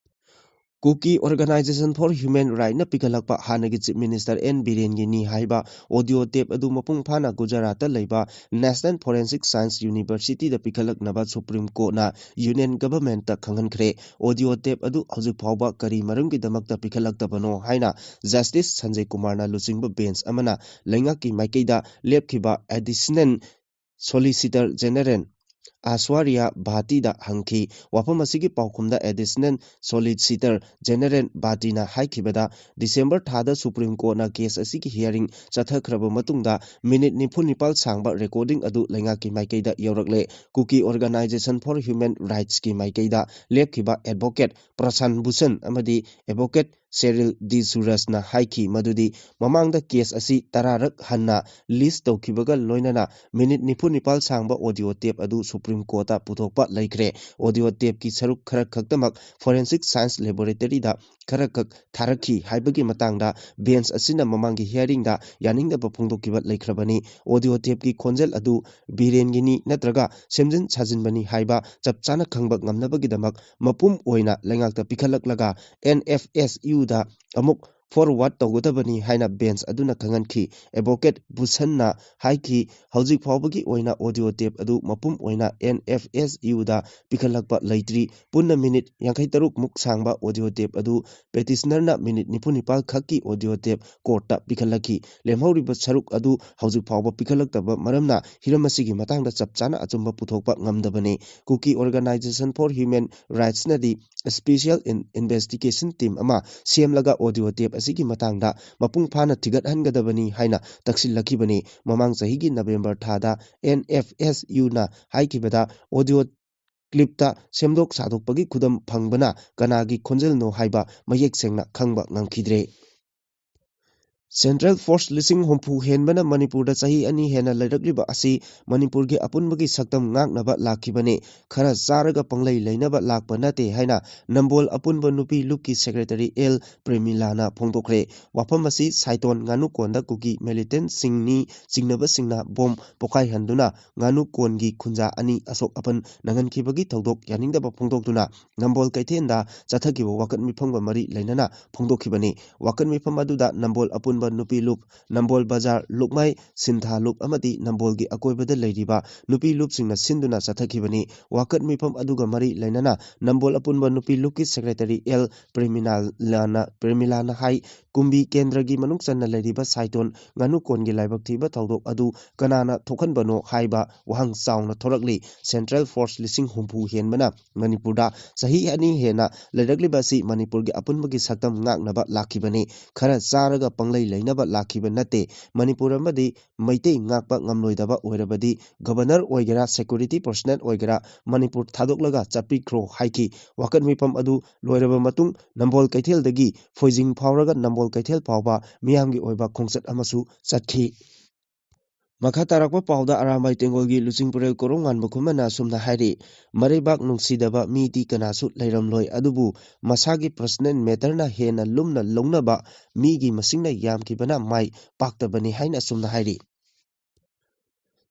Kuki Organisation for Human Rightꯅ ꯄꯤꯈꯠꯂꯛꯄ ꯍꯥꯟꯅꯒꯤ Chief Minister ꯑꯦꯟ ꯕꯤꯔꯦꯟꯒꯤꯅꯤ ꯍꯥꯏꯕ audio tape ꯑꯗꯨ ꯃꯄꯨꯡ ꯐꯥꯅ ꯒꯨꯖꯔꯥꯠꯇ ꯂꯩꯕ National Forensic Science Universityꯗ ꯄꯤꯈꯠꯂꯛꯅꯕ Supreme Courtꯅ Union Governmentꯇ ꯈꯪꯍꯟꯈ꯭ꯔꯦ꯫ Audio tape ꯑꯗꯨ ꯍꯧꯖꯤꯛ ꯐꯥꯎꯕ ꯀꯔꯤ ꯃꯔꯝꯒꯤꯗꯃꯛꯇ ꯄꯤꯈꯠꯂꯛꯇꯕꯅꯣ ꯍꯥꯏꯅ Justice ꯁꯟꯖꯌ ꯀꯨꯃꯥꯔꯅ ꯂꯨꯆꯤꯡꯕ bench ꯑꯃꯅ ꯂꯩꯉꯥꯛꯀꯤ ꯃꯥꯏꯀꯩꯗ ꯂꯦꯞꯈꯤꯕ Additional Solicitor General ꯑꯥꯁ꯭ꯋꯥꯔꯤꯌꯥ ꯚꯥꯇꯤꯗ ꯍꯪꯈꯤ꯫ ꯋꯥꯐꯝ ꯑꯁꯤꯒꯤ ꯄꯥꯎꯈꯨꯝꯗ Additional Solicitor General ꯚꯥꯇꯤꯅ ꯍꯥꯏꯈꯤꯕꯗ, ꯗꯤꯁꯦꯝꯕꯔ ꯊꯥꯗ Supreme Courtꯅ case ꯑꯁꯤꯒꯤ hearing ꯆꯠꯊꯈ꯭ꯔꯕ ꯃꯇꯨꯡꯗ minute ꯅꯤꯐꯨ ꯅꯤꯄꯥꯜ ꯁꯥꯡꯕ recording ꯑꯗꯨ ꯂꯩꯉꯥꯛꯀꯤ ꯃꯥꯏꯀꯩꯗ ꯌꯧꯔꯛꯂꯦ꯫ Kuki Organisation for Human Rightsꯀꯤ ꯃꯥꯏꯀꯩꯗ ꯂꯦꯞꯈꯤꯕ advocate ꯄ꯭ꯔꯁꯥꯟ ꯚꯨꯁꯟ ꯑꯃꯗꯤ advocate ꯁꯦꯔꯤꯜ ꯗꯤ ꯁꯨꯔꯖꯅ ꯍꯥꯏꯈꯤ ꯃꯗꯨꯗꯤ ꯃꯃꯥꯡꯗ ꯀꯦꯁ ꯑꯁꯤ ꯇꯔꯥꯔꯛ ꯍꯟꯅ ꯂꯤꯁ ꯇꯧꯈꯤꯕꯒ ꯂꯣꯏꯅꯅ ꯃꯤꯅꯤꯠ ꯅꯤꯐꯨ ꯅꯤꯄꯥꯜ ꯁꯥꯡꯕ ꯑꯣꯗꯤꯑꯣ ꯇꯦꯞ ꯑꯗꯨ ꯁꯨꯄ꯭ꯔꯤꯝ ꯀꯣꯔꯠꯇ ꯄꯨꯊꯣꯛꯄ ꯂꯩꯈ꯭ꯔꯦ꯫ ꯑꯣꯗꯤꯑꯣ ꯇꯦꯞꯀꯤ ꯁꯔꯨꯛ ꯈꯔ ꯈꯛꯇꯃꯛ ꯐꯣꯔꯦꯟꯁꯤꯛ ꯁꯥꯏꯟꯁ ꯂꯦꯕꯣꯔꯦꯇꯔꯤꯗ ꯈꯔꯈꯛ ꯊꯥꯔꯛꯈꯤ ꯍꯥꯏꯕꯒꯤ ꯃꯇꯥꯡꯗ ꯕꯦꯟꯁ ꯑꯁꯤꯅ ꯃꯃꯥꯡꯒꯤ ꯍꯤꯌꯥꯔꯤꯡꯗ ꯌꯥꯅꯤꯡꯗꯕ ꯐꯣꯡꯗꯣꯛꯈꯤꯕ ꯂꯩꯈ꯭ꯔꯕꯅꯤ꯫ ꯑꯣꯗꯤꯑꯣ ꯇꯦꯞꯀꯤ ꯈꯣꯟꯖꯦꯜ ꯑꯗꯨ ꯕꯤꯔꯦꯟꯒꯤꯅꯤ ꯅꯠꯇ꯭ꯔꯒ ꯁꯦꯝꯖꯤꯟ ꯁꯥꯖꯤꯟꯕꯅꯤ ꯍꯥꯏꯕ ꯆꯞ ꯆꯥꯅ ꯈꯪꯕ ꯉꯝꯅꯕꯒꯤꯗꯃꯛ ꯃꯄꯨꯝ ꯑꯣꯏꯅ ꯂꯩꯉꯥꯛꯇ ꯄꯤꯈꯠꯂꯛꯂꯒ ꯑꯦꯟ ꯑꯦꯐ ꯑꯦꯁ ꯌꯨꯗ ꯑꯃꯨꯛ ꯐꯣꯔꯋꯥꯔꯗ ꯇꯧꯒꯗꯕꯅꯤ ꯍꯥꯏꯅ ꯕꯦꯟꯁ ꯑꯗꯨꯅ ꯈꯪꯍꯟꯈꯤ꯫ ꯑꯦꯗꯚꯣꯀꯦꯠ ꯚꯨꯁꯟꯅ ꯍꯥꯏꯈꯤ, ꯍꯧꯖꯤꯛ ꯐꯥꯎꯕꯒꯤ ꯑꯣꯏꯅ ꯑꯣꯗꯤꯑꯣ ꯇꯦꯞ ꯑꯗꯨ ꯃꯄꯨꯝ ꯑꯣꯏꯅ ꯑꯦꯟ ꯑꯦꯐ ꯑꯦꯁ ꯌꯨꯗ ꯄꯤꯈꯠꯂꯛꯄ ꯂꯩꯇ꯭ꯔꯤ꯫ ꯄꯨꯟꯅ ꯃꯤꯅꯤꯠ ꯌꯥꯡꯈꯩ ꯇꯔꯨꯛ ꯃꯨꯛ ꯁꯥꯡꯕ ꯑꯣꯗꯤꯑꯣ ꯇꯦꯞ ꯑꯗꯨ ꯄꯦꯇꯤꯁꯅꯔꯅ ꯃꯤꯅꯤꯠ ꯅꯤꯐꯨ ꯅꯤꯄꯥꯜ ꯈꯛꯀꯤ ꯑꯣꯗꯤꯑꯣ ꯇꯦꯞ ꯀꯣꯔꯠꯇ ꯄꯤꯈꯠꯂꯛꯈꯤ꯫ ꯂꯦꯝꯍꯧꯔꯤꯕ ꯁꯔꯨꯛ ꯑꯗꯨ ꯍꯧꯖꯤꯛ ꯐꯥꯎꯕ ꯄꯤꯈꯠꯂꯛꯇꯕ ꯃꯔꯝꯅ ꯍꯤꯔꯝ ꯑꯁꯤꯒꯤ ꯃꯇꯥꯡꯗ ꯆꯞ ꯆꯥꯅ ꯑꯆꯨꯝꯕ ꯄꯨꯊꯣꯛꯄ ꯉꯝꯗꯕꯅꯤ꯫ ꯀꯨꯀꯤ ꯑꯣꯔꯒꯅꯥꯏꯖꯦꯁꯟ ꯐꯣꯔ ꯍ꯭ꯌꯨꯃꯦꯟ ꯔꯥꯏꯠꯁꯅꯗꯤ ꯁ꯭ꯄꯦꯁꯤꯌꯦꯜ ꯏꯟ-, ꯏꯟꯚꯦꯁꯇꯤꯒꯦꯁꯟ ꯇꯤꯝ ꯑꯃ ꯁꯦꯝꯂꯒ ꯑꯣꯗꯤꯑꯣ ꯇꯦꯞ ꯑꯁꯤꯒꯤ ꯃꯇꯥꯡꯗ ꯃꯄꯨꯡ ꯐꯥꯅ ꯊꯤꯒꯠꯍꯟꯒꯗꯕꯅꯤ ꯍꯥꯏꯅ ꯇꯛꯁꯤꯜꯂꯛꯈꯤꯕꯅꯤ꯫ ꯃꯃꯥꯡ ꯆꯍꯤꯒꯤ ꯅꯕꯦꯝꯕꯔ ꯊꯥꯗ ꯑꯦꯟ ꯑꯦꯐ ꯑꯦꯁ ꯌꯨꯅ ꯍꯥꯏꯈꯤꯕꯗ ꯑꯣꯗꯤꯑꯣ ꯀ꯭ꯂꯤꯞꯇ ꯁꯦꯝꯗꯣꯛ ꯁꯥꯗꯣꯛꯄꯒꯤ ꯈꯨꯗꯝ ꯐꯪꯕꯅ ꯀꯅꯥꯒꯤ ꯈꯣꯟꯖꯦꯜꯅꯣ ꯍꯥꯏꯕ ꯃꯌꯦꯛ ꯁꯦꯡꯅ ꯈꯪꯕ ꯉꯝꯈꯤꯗ꯭ꯔꯦ꯫ ꯁꯦꯟꯇ꯭ꯔꯦꯜ ꯐꯣꯔꯁ ꯂꯤꯁꯤꯡ ꯍꯨꯝꯐꯨ ꯍꯦꯟꯕꯅ ꯃꯅꯤꯄꯨꯔꯗ ꯆꯍꯤ ꯑꯅꯤ ꯍꯦꯟꯅ ꯂꯩꯔꯛꯂꯤꯕ ꯑꯁꯤ ꯃꯅꯤꯄꯨꯔꯒꯤ ꯑꯄꯨꯟꯕꯒꯤ ꯁꯛꯇꯝ ꯉꯥꯛꯅꯕ ꯂꯥꯛꯈꯤꯕꯅꯤ꯫ ꯈꯔ ꯆꯥꯔꯒ ꯄꯪꯂꯩ ꯂꯩꯅꯕ ꯂꯥꯛꯄ ꯅꯠꯇꯦ ꯍꯥꯏꯅ ꯅꯝꯕꯣꯜ ꯑꯄꯨꯟꯕ ꯅꯨꯄꯤ ꯂꯨꯞꯀꯤ ꯁꯦꯀ꯭ꯔꯦꯇꯔꯤ ꯑꯦꯜ ꯄ꯭ꯔꯦꯃꯤꯂꯥꯅ ꯐꯣꯡꯗꯣꯛꯈ꯭ꯔꯦ꯫ ꯋꯥꯐꯝ ꯑꯁꯤ ꯁꯥꯏꯇꯣꯟ ꯉꯥꯅꯨꯀꯣꯟꯗ ꯀꯨꯀꯤ ꯃꯤꯂꯤꯇꯦꯟꯠꯁꯤꯡꯅꯤ ꯆꯤꯡꯅꯕꯁꯤꯡꯅ ꯕꯣꯝ ꯄꯣꯈꯥꯏꯍꯟꯗꯨꯅ ꯉꯥꯅꯨꯀꯣꯟꯒꯤ ꯈꯨꯟꯖꯥ ꯑꯅꯤ ꯑꯁꯣꯛ ꯑꯄꯟ ꯅꯪꯍꯟꯈꯤꯕꯒꯤ ꯊꯧꯗꯣꯛ ꯌꯥꯅꯤꯡꯗꯕ ꯐꯣꯡꯗꯣꯛꯇꯨꯅ ꯅꯝꯕꯣꯜ ꯀꯩꯊꯦꯜꯗ ꯆꯠꯊꯈꯤꯕ ꯋꯥꯀꯠ ꯃꯤꯐꯝꯒ ꯃꯔꯤ ꯂꯩꯅꯅ ꯐꯣꯡꯗꯣꯛꯈꯤꯕꯅꯤ꯫ ꯋꯥꯀꯠ ꯃꯤꯐꯝ ꯑꯗꯨꯗ ꯅꯝꯕꯣꯜ ꯑꯄꯨꯟꯕ ꯅꯨꯄꯤ ꯂꯨꯞ, ꯅꯝꯕꯣꯜ ꯕꯖꯥꯔ, ꯂꯨꯞꯃꯥꯏ, ꯁꯤꯟꯊꯥ ꯂꯨꯞ ꯑꯃꯗꯤ ꯅꯝꯕꯣꯜꯒꯤ ꯑꯀꯣꯏꯕꯗ ꯂꯩꯔꯤꯕ ꯅꯨꯄꯤ ꯂꯨꯞꯁꯤꯡꯅ ꯁꯤꯟꯗꯨꯅ ꯆꯠꯊꯈꯤꯕꯅꯤ꯫ ꯋꯥꯀꯠ ꯃꯤꯐꯝ ꯑꯗꯨꯒ ꯃꯔꯤ ꯂꯩꯅꯅ ꯅꯝꯕꯣꯜ ꯑꯄꯨꯟꯕ ꯅꯨꯄꯤ ꯂꯨꯞꯀꯤ ꯁꯦꯀ꯭ꯔꯦꯇꯔꯤ ꯑꯦꯜ ꯄ꯭ꯔꯦꯃꯤꯅꯥꯂꯥꯅ, ꯄ꯭ꯔꯦꯃꯤꯂꯥꯅ ꯍꯥꯏ, ꯀꯨꯝꯕꯤ ꯀꯦꯟꯗ꯭ꯔꯒꯤ ꯃꯅꯨꯡ ꯆꯟꯅ ꯂꯩꯔꯤꯕ ꯁꯥꯏꯇꯣꯟ ꯉꯥꯅꯨꯀꯣꯟꯒꯤ ꯂꯥꯏꯕꯛ ꯊꯤꯕ ꯊꯧꯗꯣꯛ ꯑꯗꯨ ꯀꯅꯥꯅ ꯊꯣꯛꯍꯟꯕꯅꯣ ꯍꯥꯏꯕ ꯋꯥꯍꯪ ꯆꯥꯎꯅ ꯊꯣꯔꯛꯂꯤ꯫ ꯁꯦꯟꯇ꯭ꯔꯦꯜ ꯐꯣꯔꯁ ꯂꯤꯁꯤꯡ ꯍꯨꯝꯐꯨ ꯍꯦꯟꯕꯅ ꯃꯅꯤꯄꯨꯔꯗ ꯆꯍꯤ ꯑꯅꯤ ꯍꯦꯟꯅ ꯂꯩꯔꯛꯂꯤꯕ ꯑꯁꯤ ꯃꯅꯤꯄꯨꯔꯒꯤ ꯑꯄꯨꯟꯕꯒꯤ ꯁꯛꯇꯝ ꯉꯥꯛꯅꯕ ꯂꯥꯛꯈꯤꯕꯅꯤ꯫ ꯈꯔ ꯆꯥꯔꯒ ꯄꯪꯂꯩ ꯂꯩꯅꯕ ꯂꯥꯛꯈꯤꯕ ꯅꯠꯇꯦ꯫ ꯃꯅꯤꯄꯨꯔ ꯑꯃꯗꯤ ꯃꯩꯇꯩ ꯉꯥꯛꯄ ꯉꯝꯂꯣꯏꯗꯕ ꯑꯣꯏꯔꯕꯗꯤ ꯒꯕꯔꯅꯔ ꯑꯣꯏꯒꯦꯔꯥ, ꯁꯦꯀ꯭ꯌꯨꯔꯤꯇꯤ ꯄꯔꯁꯅꯦꯜ ꯑꯣꯏꯒꯦꯔꯥ, ꯃꯅꯤꯄꯨꯔ ꯊꯥꯗꯣꯛꯂꯒ ꯆꯠꯄꯤꯈ꯭ꯔꯣ ꯍꯥꯏꯈꯤ꯫ ꯋꯥꯀꯠ ꯃꯤꯐꯝ ꯑꯗꯨ ꯂꯣꯏꯔꯕ ꯃꯇꯨꯡ ꯅꯝꯕꯣꯜ ꯀꯩꯊꯦꯜꯗꯒꯤ ꯐꯣꯏꯖꯤꯡ ꯐꯥꯎꯔꯒ ꯅꯝꯕꯣꯜ ꯀꯩꯊꯦꯜ ꯐꯥꯎꯕ ꯃꯤꯌꯥꯝꯒꯤ ꯑꯣꯏꯕ ꯈꯣꯡꯆꯠ ꯑꯃꯁꯨ ꯆꯠꯈꯤ꯫ ꯃꯈꯥ ꯇꯥꯔꯛꯄ ꯄꯥꯎꯗ ꯑꯔꯥꯝꯕꯥꯏ ꯇꯦꯡꯒꯣꯜꯒꯤ ꯂꯨꯆꯤꯡꯄꯨꯔꯦꯜ ꯀꯣꯔꯧꯉꯥꯟꯕ ꯈꯨꯃꯟꯅ ꯑꯁꯨꯝꯅ ꯍꯥꯏꯔꯤ, ꯃꯔꯩꯕꯥꯛ ꯅꯨꯡꯁꯤꯗꯕ ꯃꯤꯗꯤ ꯀꯅꯥꯁꯨ ꯂꯩꯔꯝꯂꯣꯏ, ꯑꯗꯨꯕꯨ ꯃꯁꯥꯒꯤ ꯄꯔꯁꯅꯦꯜ ꯃꯦꯇꯔꯅ ꯍꯦꯟꯅ ꯂꯨꯝꯅ ꯂꯧꯅꯕ ꯃꯤꯒꯤ ꯃꯁꯤꯡꯅ ꯌꯥꯝꯈꯤꯕꯅ ꯃꯥꯏ ꯄꯥꯛꯇꯕꯅꯤ ꯍꯥꯏꯅ ꯑꯁꯨꯝꯅ ꯍꯥꯏꯔꯤ꯫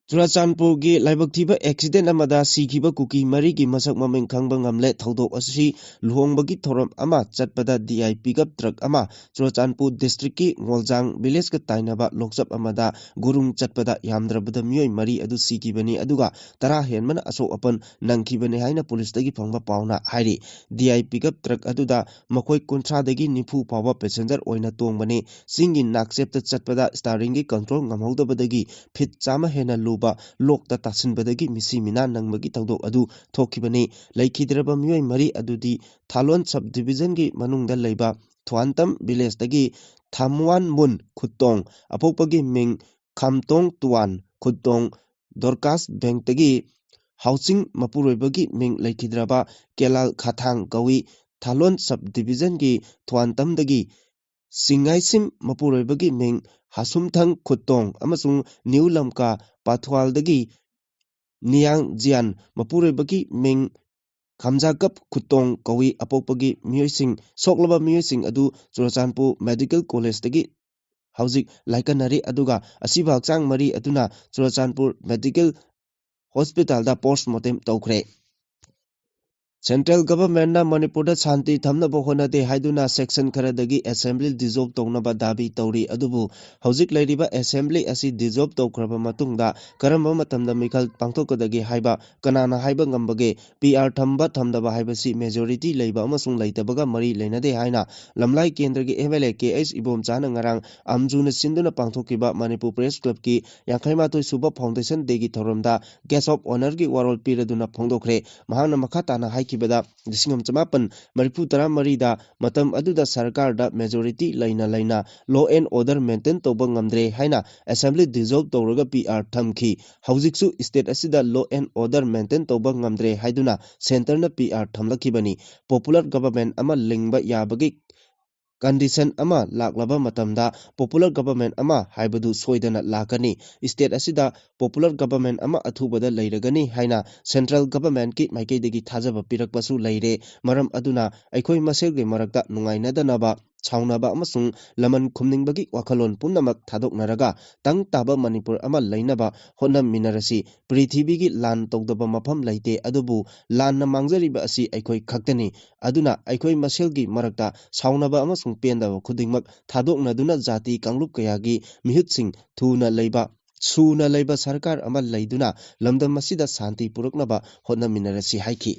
ꯆꯨꯔꯥꯆꯥꯟꯄꯨꯔꯒꯤ ꯂꯥꯏꯕꯛ ꯊꯤꯕ ꯑꯦꯛꯁꯤꯗꯦꯟ ꯑꯃꯗ ꯁꯤꯈꯤꯕ ꯀꯨꯀꯤ ꯃꯔꯤꯒꯤ ꯃꯁꯛ ꯃꯃꯤꯡ ꯈꯪꯕ ꯉꯝꯂꯦ꯫ ꯊꯧꯗꯣꯛ ꯑꯁꯤ ꯂꯨꯍꯣꯡꯕꯒꯤ ꯊꯧꯔꯝ ꯑꯃ ꯆꯠꯄꯗ ꯗꯤ ꯑꯥꯏ ꯄꯤꯀꯞ ꯇ꯭ꯔꯛ ꯑꯃ ꯆꯨꯔꯥꯆꯥꯟꯄꯨꯔ ꯗꯤꯁꯇ꯭ꯔꯤꯛꯀꯤ ꯉꯣꯜꯖꯥꯡ ꯚꯤꯂꯦꯖꯀ ꯇꯥꯏꯅꯕ ꯂꯣꯛꯆꯞ ꯑꯃꯗ ꯒꯨꯔꯨꯡ ꯆꯠꯄꯗ ꯌꯥꯝꯗ꯭ꯔꯕꯗ ꯃꯤꯑꯣꯏ ꯃꯔꯤ ꯑꯗꯨ ꯁꯤꯈꯤꯕꯅꯤ, ꯑꯗꯨꯒ ꯇꯔꯥ ꯍꯦꯟꯕꯅ ꯑꯁꯣꯛ ꯑꯄꯟ ꯅꯪꯈꯤꯕꯅꯤ ꯍꯥꯏꯅ ꯄꯨꯂꯤꯁꯇꯒꯤ ꯐꯪꯕ ꯄꯥꯎꯅ ꯍꯥꯏꯔꯤ꯫ ꯗꯤ ꯑꯥꯏ ꯄꯤꯀꯞ ꯇ꯭ꯔꯛ ꯑꯗꯨꯗ ꯃꯈꯣꯏ ꯀꯨꯟꯊ꯭ꯔꯥꯗꯒꯤ ꯅꯤꯐꯨ ꯐꯥꯎꯕ ꯄꯦꯁꯦꯟꯖꯔ ꯑꯣꯏꯅ ꯇꯣꯡꯕꯅꯤ꯫ ꯆꯤꯡꯒꯤ ꯅꯥꯛꯆꯦꯞꯇ ꯆꯠꯄꯗ ꯁ꯭ꯇꯥꯔꯤꯡꯒꯤ ꯀꯟꯇ꯭ꯔꯣꯜ ꯉꯝꯍꯧꯗꯕꯗꯒꯤ ꯐꯤꯠ ꯆꯥꯝꯃ ꯍꯦꯟꯅ ꯂꯨꯕ ꯂꯣꯛꯇ ꯇꯥꯁꯤꯟꯕꯗꯒꯤ ꯃꯤꯁꯤ ꯃꯤꯅꯥ ꯅꯪꯕꯒꯤ ꯊꯧꯗꯣꯛ ꯑꯗꯨ ꯊꯣꯛꯈꯤꯕꯅꯤ꯫ ꯂꯩꯈꯤꯗ꯭ꯔꯕ ꯃꯤꯑꯣꯏ ꯃꯔꯤ ꯑꯗꯨꯗꯤ ꯊꯥꯂꯣꯟ ꯁꯕ ꯗꯤꯕꯤꯖꯟꯒꯤ ꯃꯅꯨꯡꯗ ꯂꯩꯕ ꯊ꯭ꯋꯥꯟꯇꯝ ꯚꯤꯂꯦꯖꯇꯒꯤ ꯊꯥꯝꯋꯥꯟ ꯃꯨꯟ ꯈꯨꯠꯇꯣꯡ, ꯑꯄꯣꯛꯄꯒꯤ ꯃꯤꯡ ꯈꯥꯝꯇꯣꯡ ꯇꯨꯋꯥꯟ ꯈꯨꯠꯇꯣꯡ, ꯗꯣꯔꯀꯥꯁ ꯕꯦꯡꯛꯇꯒꯤ ꯍꯥꯎꯁꯤꯡ ꯃꯄꯨꯔꯣꯏꯕꯒꯤ ꯃꯤꯡ ꯂꯩꯈꯤꯗ꯭ꯔꯕ ꯀꯦꯂꯥꯜ ꯈꯥꯊꯥꯡ ꯀꯧꯏ꯫ ꯊꯥꯂꯣꯟ ꯁꯕ ꯗꯤꯕꯤꯖꯟꯒꯤ ꯊ꯭ꯋꯥꯟꯇꯝꯗꯒꯤ ꯁꯤꯡꯉꯥꯏꯁꯤꯝ ꯃꯄꯨꯔꯣꯏꯕꯒꯤ ꯃꯤꯡ ꯍꯥꯁꯨꯝꯊꯪ ꯈꯨꯠꯇꯣꯡ ꯑꯃꯁꯨꯡ ꯅ꯭ꯌꯨ ꯂꯝꯀꯥ ꯄꯥꯊ꯭ꯋꯥꯜꯗꯒꯤ ꯅꯤꯌꯥꯡ ꯖꯤꯌꯥꯟ ꯃꯄꯨꯔꯣꯏꯕꯒꯤ ꯃꯤꯡ ꯈꯝꯖꯥꯀꯞ ꯈꯨꯠꯇꯣꯡ ꯀꯧꯏ꯫ ꯑꯄꯣꯛꯄꯒꯤ ꯃꯤꯑꯣꯏꯁꯤꯡ, ꯁꯣꯛꯂꯕ ꯃꯤꯑꯣꯏꯁꯤꯡ ꯑꯗꯨ ꯆꯨꯔꯆꯥꯟꯄꯨꯔ ꯃꯦꯗꯤꯀꯦꯜ ꯀꯣꯂꯦꯖꯇꯒꯤ ꯍꯧꯖꯤꯛ ꯂꯥꯏꯀꯠꯅꯔꯤ, ꯑꯗꯨꯒ ꯑꯁꯤꯕ ꯍꯛꯆꯥꯡ ꯃꯔꯤ ꯑꯗꯨꯅ ꯆꯨꯔꯆꯥꯟꯄꯨꯔ ꯃꯦꯗꯤꯀꯦꯜ ꯍꯣꯁꯄꯤꯇꯥꯜꯗ ꯄꯣꯁꯃꯣꯔꯇꯦꯝ ꯇꯧꯈ꯭ꯔꯦ꯫ ꯁꯦꯟꯇ꯭ꯔꯦꯜ ꯒꯚꯔꯟꯃꯦꯟꯠꯅ ꯃꯅꯤꯄꯨꯔꯗ ꯁꯥꯟꯇꯤ ꯊꯝꯅꯕ ꯍꯣꯠꯅꯗꯦ ꯍꯥꯏꯗꯨꯅ ꯁꯦꯛꯁꯟ ꯈꯔꯗꯒꯤ ꯑꯦꯁꯦꯝꯕ꯭ꯂꯤ ꯗꯤꯖꯣꯜꯕ ꯇꯧꯅꯕ ꯗꯥꯕꯤ ꯇꯧꯔꯤ꯫ ꯑꯗꯨꯕꯨ ꯍꯧꯖꯤꯛ ꯂꯩꯔꯤꯕ ꯑꯦꯁꯦꯝꯕ꯭ꯂꯤ ꯑꯁꯤ ꯗꯤꯖꯣꯜꯕ ꯇꯧꯈ꯭ꯔꯕ ꯃꯇꯨꯡꯗ ꯀꯔꯝꯕ ꯃꯇꯝꯗ ꯃꯤꯈꯜ ꯄꯥꯡꯊꯣꯛꯀꯗꯒꯦ ꯍꯥꯏꯕ ꯀꯅꯥꯅ ꯍꯥꯏꯕ ꯉꯝꯕꯒꯦ? ꯄꯤ ꯑꯥꯔ ꯊꯝꯕ ꯊꯝꯗꯕ ꯍꯥꯏꯕꯁꯤ ꯃꯦꯖꯣꯔꯤꯇꯤ ꯂꯩꯕ ꯑꯃꯁꯨꯡ ꯂꯩꯇꯕꯒ ꯃꯔꯤ ꯂꯩꯅꯗꯦ ꯍꯥꯏꯅ ꯂꯝꯂꯥꯏ ꯀꯦꯟꯗ꯭ꯔꯒꯤ M L A K H ꯏꯕꯣꯝꯆꯥꯅ ꯉꯔꯥꯡ ꯑꯝꯖꯨꯅ ꯁꯤꯟꯗꯨꯅ ꯄꯥꯡꯊꯣꯛꯈꯤꯕ ꯃꯅꯤꯄꯨꯔ ꯄ꯭ꯔꯦꯁ ꯀ꯭ꯂꯕꯀꯤ ꯌꯥꯡꯈꯩ ꯃꯥꯊꯣꯏ ꯁꯨꯕ ꯐꯥꯎꯟꯗꯦꯁꯟ ꯗꯦꯒꯤ ꯊꯧꯔꯝꯗ ꯒꯦꯁ ꯑꯣꯐ ꯑꯣꯅꯔꯒꯤ ꯋꯥꯔꯣꯜ ꯄꯤꯔꯗꯨꯅ ꯐꯣꯡꯗꯣꯛꯈ꯭ꯔꯦ꯫ ꯃꯍꯥꯛꯅ ꯃꯈꯥ ꯇꯥꯅ ꯍꯥꯏꯈꯤ, ꯈꯤꯕꯗ ꯂꯤꯁꯤꯡ ꯑꯃ ꯆꯃꯥꯄꯟ ꯃꯔꯤꯐꯨ ꯇꯔꯥꯃꯔꯤꯗ ꯃꯇꯝ ꯑꯗꯨꯗ ꯁꯔꯀꯥꯔꯗ majority ꯂꯩꯅ ꯂꯩꯅ law and order maintain ꯇꯧꯕ ꯉꯝꯗ꯭ꯔꯦ ꯍꯥꯏꯅ assembly dissolve ꯇꯧꯔꯒ P R ꯊꯝꯈꯤ꯫ ꯍꯧꯖꯤꯛꯁꯨ state ꯑꯁꯤꯗ law and order maintain ꯇꯧꯕ ꯉꯝꯗ꯭ꯔꯦ ꯍꯥꯏꯗꯨꯅ centreꯅ P R ꯊꯝꯂꯛꯈꯤꯕꯅꯤ꯫ Popular government ꯑꯃ ꯂꯤꯡꯕ ꯌꯥꯕꯒꯤ condition ꯑꯃ ꯂꯥꯛꯂꯕ ꯃꯇꯝꯗ popular government ꯑꯃ ꯍꯥꯏꯕꯗꯨ ꯁꯣꯏꯗꯅ ꯂꯥꯛꯀꯅꯤ꯫ State ꯑꯁꯤꯗ popular government ꯑꯃ ꯑꯊꯨꯕꯗ ꯂꯩꯔꯒꯅꯤ ꯍꯥꯏꯅ central governmentꯀꯤ ꯃꯥꯏꯀꯩꯗꯒꯤ ꯊꯥꯖꯕ ꯄꯤꯔꯛꯄꯁꯨ ꯂꯩꯔꯦ꯫ ꯃꯔꯝ ꯑꯗꯨꯅ ꯑꯩꯈꯣꯏ ꯃꯁꯦꯜꯒꯤ ꯃꯔꯛꯇ ꯅꯨꯡꯉꯥꯏꯅꯗꯅꯕ, ꯁꯥꯎꯅꯕ ꯑꯃꯁꯨꯡ ꯂꯃꯟ ꯈꯨꯝꯅꯤꯡꯕꯒꯤ ꯋꯥꯈꯜꯂꯣꯟ ꯄꯨꯝꯅꯃꯛ ꯊꯥꯗꯣꯛꯅꯔꯒ ꯇꯪ ꯇꯥꯕ ꯃꯅꯤꯄꯨꯔ ꯑꯃ ꯂꯩꯅꯕ ꯍꯣꯠꯅꯃꯤꯟꯅꯔꯁꯤ꯫ ꯄ꯭ꯔꯤꯊꯤꯕꯤꯒꯤ ꯂꯥꯟ ꯇꯧꯗꯕ ꯃꯐꯝ ꯂꯩꯇꯦ, ꯑꯗꯨꯕꯨ ꯂꯥꯟꯅ ꯃꯥꯡꯖꯔꯤꯕ ꯑꯁꯤ ꯑꯩꯈꯣꯏ ꯈꯛꯇꯅꯤ꯫ ꯑꯗꯨꯅ ꯑꯩꯈꯣꯏ ꯃꯁꯦꯜꯒꯤ ꯃꯔꯛꯇ ꯁꯥꯎꯅꯕ ꯑꯃꯁꯨꯡ ꯄꯦꯟꯗꯕ ꯈꯨꯗꯤꯡꯃꯛ ꯊꯥꯗꯣꯛꯅꯗꯨꯅ ꯖꯥꯇꯤ ꯀꯥꯡꯂꯨꯞ ꯀꯌꯥꯒꯤ ꯃꯤꯍꯨꯠꯁꯤꯡ ꯊꯨꯅ ꯂꯩꯕ, ꯁꯨꯅ ꯂꯩꯕ ꯁꯔꯀꯥꯔ ꯑꯃ ꯂꯩꯗꯨꯅ ꯂꯝꯗꯝ ꯑꯁꯤꯗ ꯁꯥꯟꯇꯤ ꯄꯨꯔꯛꯅꯕ ꯍꯣꯠꯅꯃꯤꯟꯅꯔꯁꯤ ꯍꯥꯏꯈꯤ꯫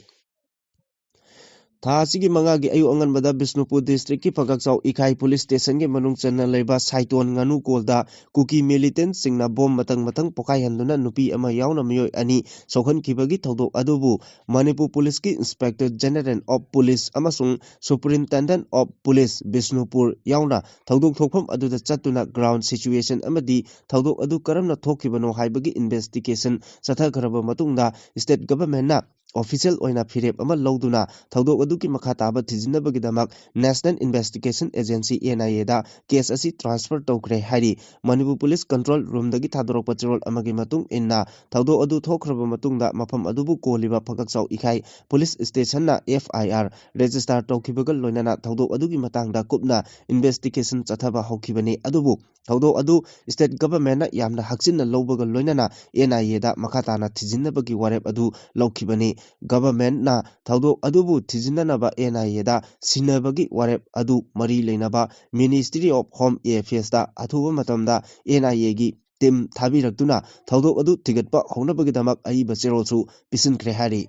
ꯊꯥ ꯑꯁꯤꯒꯤ ꯃꯉꯥꯒꯤ ꯑꯌꯨꯛ ꯑꯉꯟꯕꯗ ꯕꯤꯁꯅꯨꯄꯨꯔ districtꯀꯤ ꯐꯒꯛꯆꯥꯎ ꯏꯀꯥꯏ police stationꯒꯤ ꯃꯅꯨꯡ ꯆꯟꯅ ꯂꯩꯕ ꯁꯥꯏꯇꯣꯟ ꯉꯥꯅꯨꯀꯣꯜꯗ ꯀꯨꯀꯤ militantꯁꯤꯡꯅ bomb ꯃꯊꯪ ꯃꯊꯪ ꯄꯣꯈꯥꯏꯍꯟꯗꯨꯅ ꯅꯨꯄꯤ ꯑꯃ ꯌꯥꯎꯅ ꯃꯤꯑꯣꯏ ꯑꯅꯤ ꯁꯣꯛꯍꯟꯈꯤꯕꯒꯤ ꯊꯧꯗꯣꯛ ꯑꯗꯨꯕꯨ Manipur policeꯀꯤ Inspector General of Police ꯑꯃꯁꯨꯡ Superintendent of Police ꯕꯤꯁꯅꯨꯄꯨꯔ ꯌꯥꯎꯅ ꯊꯧꯗꯣꯛ ꯊꯣꯛꯐꯝ ꯑꯗꯨꯗ ꯆꯠꯇꯨꯅ ground situation ꯑꯃꯗꯤ ꯊꯧꯗꯣꯛ ꯑꯗꯨ ꯀꯔꯝꯅ ꯊꯣꯛꯈꯤꯕꯅꯣ ꯍꯥꯏꯕꯒꯤ investigation ꯆꯠꯊꯈ꯭ꯔꯕ ꯃꯇꯨꯡꯗ state governmentꯅ official ꯑꯣꯏꯅ ꯐꯤꯔꯦꯞ ꯑꯃ ꯂꯧꯗꯨꯅ ꯊꯧꯗꯣꯛ ꯑꯗꯨꯒꯤ ꯃꯈꯥ ꯇꯥꯕ ꯊꯤꯖꯤꯟꯅꯕꯒꯤꯗꯃꯛ National Investigation Agency, NIAꯗ case ꯑꯁꯤ transfer ꯇꯧꯈ꯭ꯔꯦ ꯍꯥꯏꯔꯤ꯫ ꯃꯅꯤꯄꯨꯔ police control roomꯗꯒꯤ ꯊꯥꯗꯣꯔꯛꯄ ꯆꯦꯔꯣꯜ ꯑꯃꯒꯤ ꯃꯇꯨꯡ ꯏꯟꯅ, ꯊꯧꯗꯣꯛ ꯑꯗꯨ ꯊꯣꯛꯈ꯭ꯔꯕ ꯃꯇꯨꯡꯗ ꯃꯐꯝ ꯑꯗꯨꯕꯨ ꯀꯣꯜꯂꯤꯕ ꯐꯒꯛꯆꯥꯎ ꯏꯀꯥꯏ police stationꯅ FIR register ꯇꯧꯈꯤꯕꯒ ꯂꯣꯏꯅꯅ ꯊꯧꯗꯣꯛ ꯑꯗꯨꯒꯤ ꯃꯇꯥꯡꯗ ꯀꯨꯞꯅ investigation ꯆꯠꯊꯕ ꯍꯧꯈꯤꯕꯅꯤ꯫ ꯑꯗꯨꯕꯨ ꯊꯧꯗꯣꯛ ꯑꯗꯨ state governmentꯅ ꯌꯥꯝꯅ ꯍꯛꯆꯤꯟꯅ ꯂꯧꯕꯒ ꯂꯣꯏꯅꯅ NIAꯗ ꯃꯈꯥ ꯇꯥꯅ ꯊꯤꯖꯤꯟꯅꯕꯒꯤ ꯋꯥꯔꯦꯞ ꯑꯗꯨ ꯂꯧꯈꯤꯕꯅꯤ꯫ Governmentꯅ ꯊꯧꯗꯣꯛ ꯑꯗꯨꯕꯨ ꯊꯤꯖꯤꯟꯅꯅꯕ NIAꯗ ꯁꯤꯟꯅꯕꯒꯤ ꯋꯥꯔꯦꯞ ꯑꯗꯨ ꯃꯔꯤ ꯂꯩꯅꯕ Ministry of Home Affairsꯇ ꯑꯊꯨꯕ ꯃꯇꯝꯗ NIAꯒꯤ team ꯊꯥꯕꯤꯔꯛꯇꯨꯅ ꯊꯧꯗꯣꯛ ꯑꯗꯨ ꯊꯤꯒꯠꯄ ꯍꯧꯅꯕꯒꯤꯗꯃꯛ ꯑꯏꯕ ꯆꯦꯔꯣꯜꯁꯨ ꯄꯤꯁꯤꯟꯈ꯭ꯔꯦ ꯍꯥꯏꯔꯤ꯫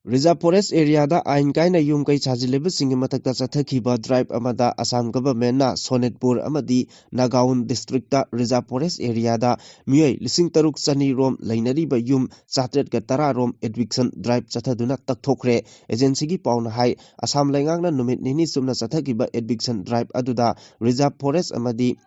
Reserve Forest Area ꯗ ꯑꯥꯏꯟ ꯀꯥꯏꯅ ꯌꯨꯝ ꯀꯩ ꯁꯥꯖꯤꯜꯂꯤꯕꯁꯤꯡꯒꯤ ꯃꯊꯛꯇ ꯆꯠꯊꯈꯤꯕ drive ꯑꯃꯗ ꯑꯁꯥꯝ government ꯅ ꯁꯣꯅꯤꯠꯄꯨꯔ ꯑꯃꯗꯤ ꯅꯥꯒꯥꯎꯟ district ꯇ Reserve Forest Area ꯗ ꯃꯤꯑꯣꯏ ꯂꯤꯁꯤꯡ ꯇꯔꯨꯛ ꯆꯅꯤ ꯔꯣꯝ ꯂꯩꯅꯔꯤꯕ ꯌꯨꯝ ꯆꯥꯇ꯭ꯔꯦꯠꯀ ꯇꯔꯥ ꯔꯣꯝ eviction drive ꯆꯠꯊꯗꯨꯅ ꯇꯛꯊꯣꯛꯈ꯭ꯔꯦ꯫ Agency ꯒꯤ ꯄꯥꯎꯅ ꯍꯥꯏ, ꯑꯁꯥꯝ ꯂꯩꯉꯥꯛꯅ ꯅꯨꯃꯤꯠ ꯅꯤꯅꯤ ꯆꯨꯞꯅ ꯆꯠꯊꯈꯤꯕ eviction drive ꯑꯗꯨꯗ Reserve Forest ꯑꯃꯗꯤ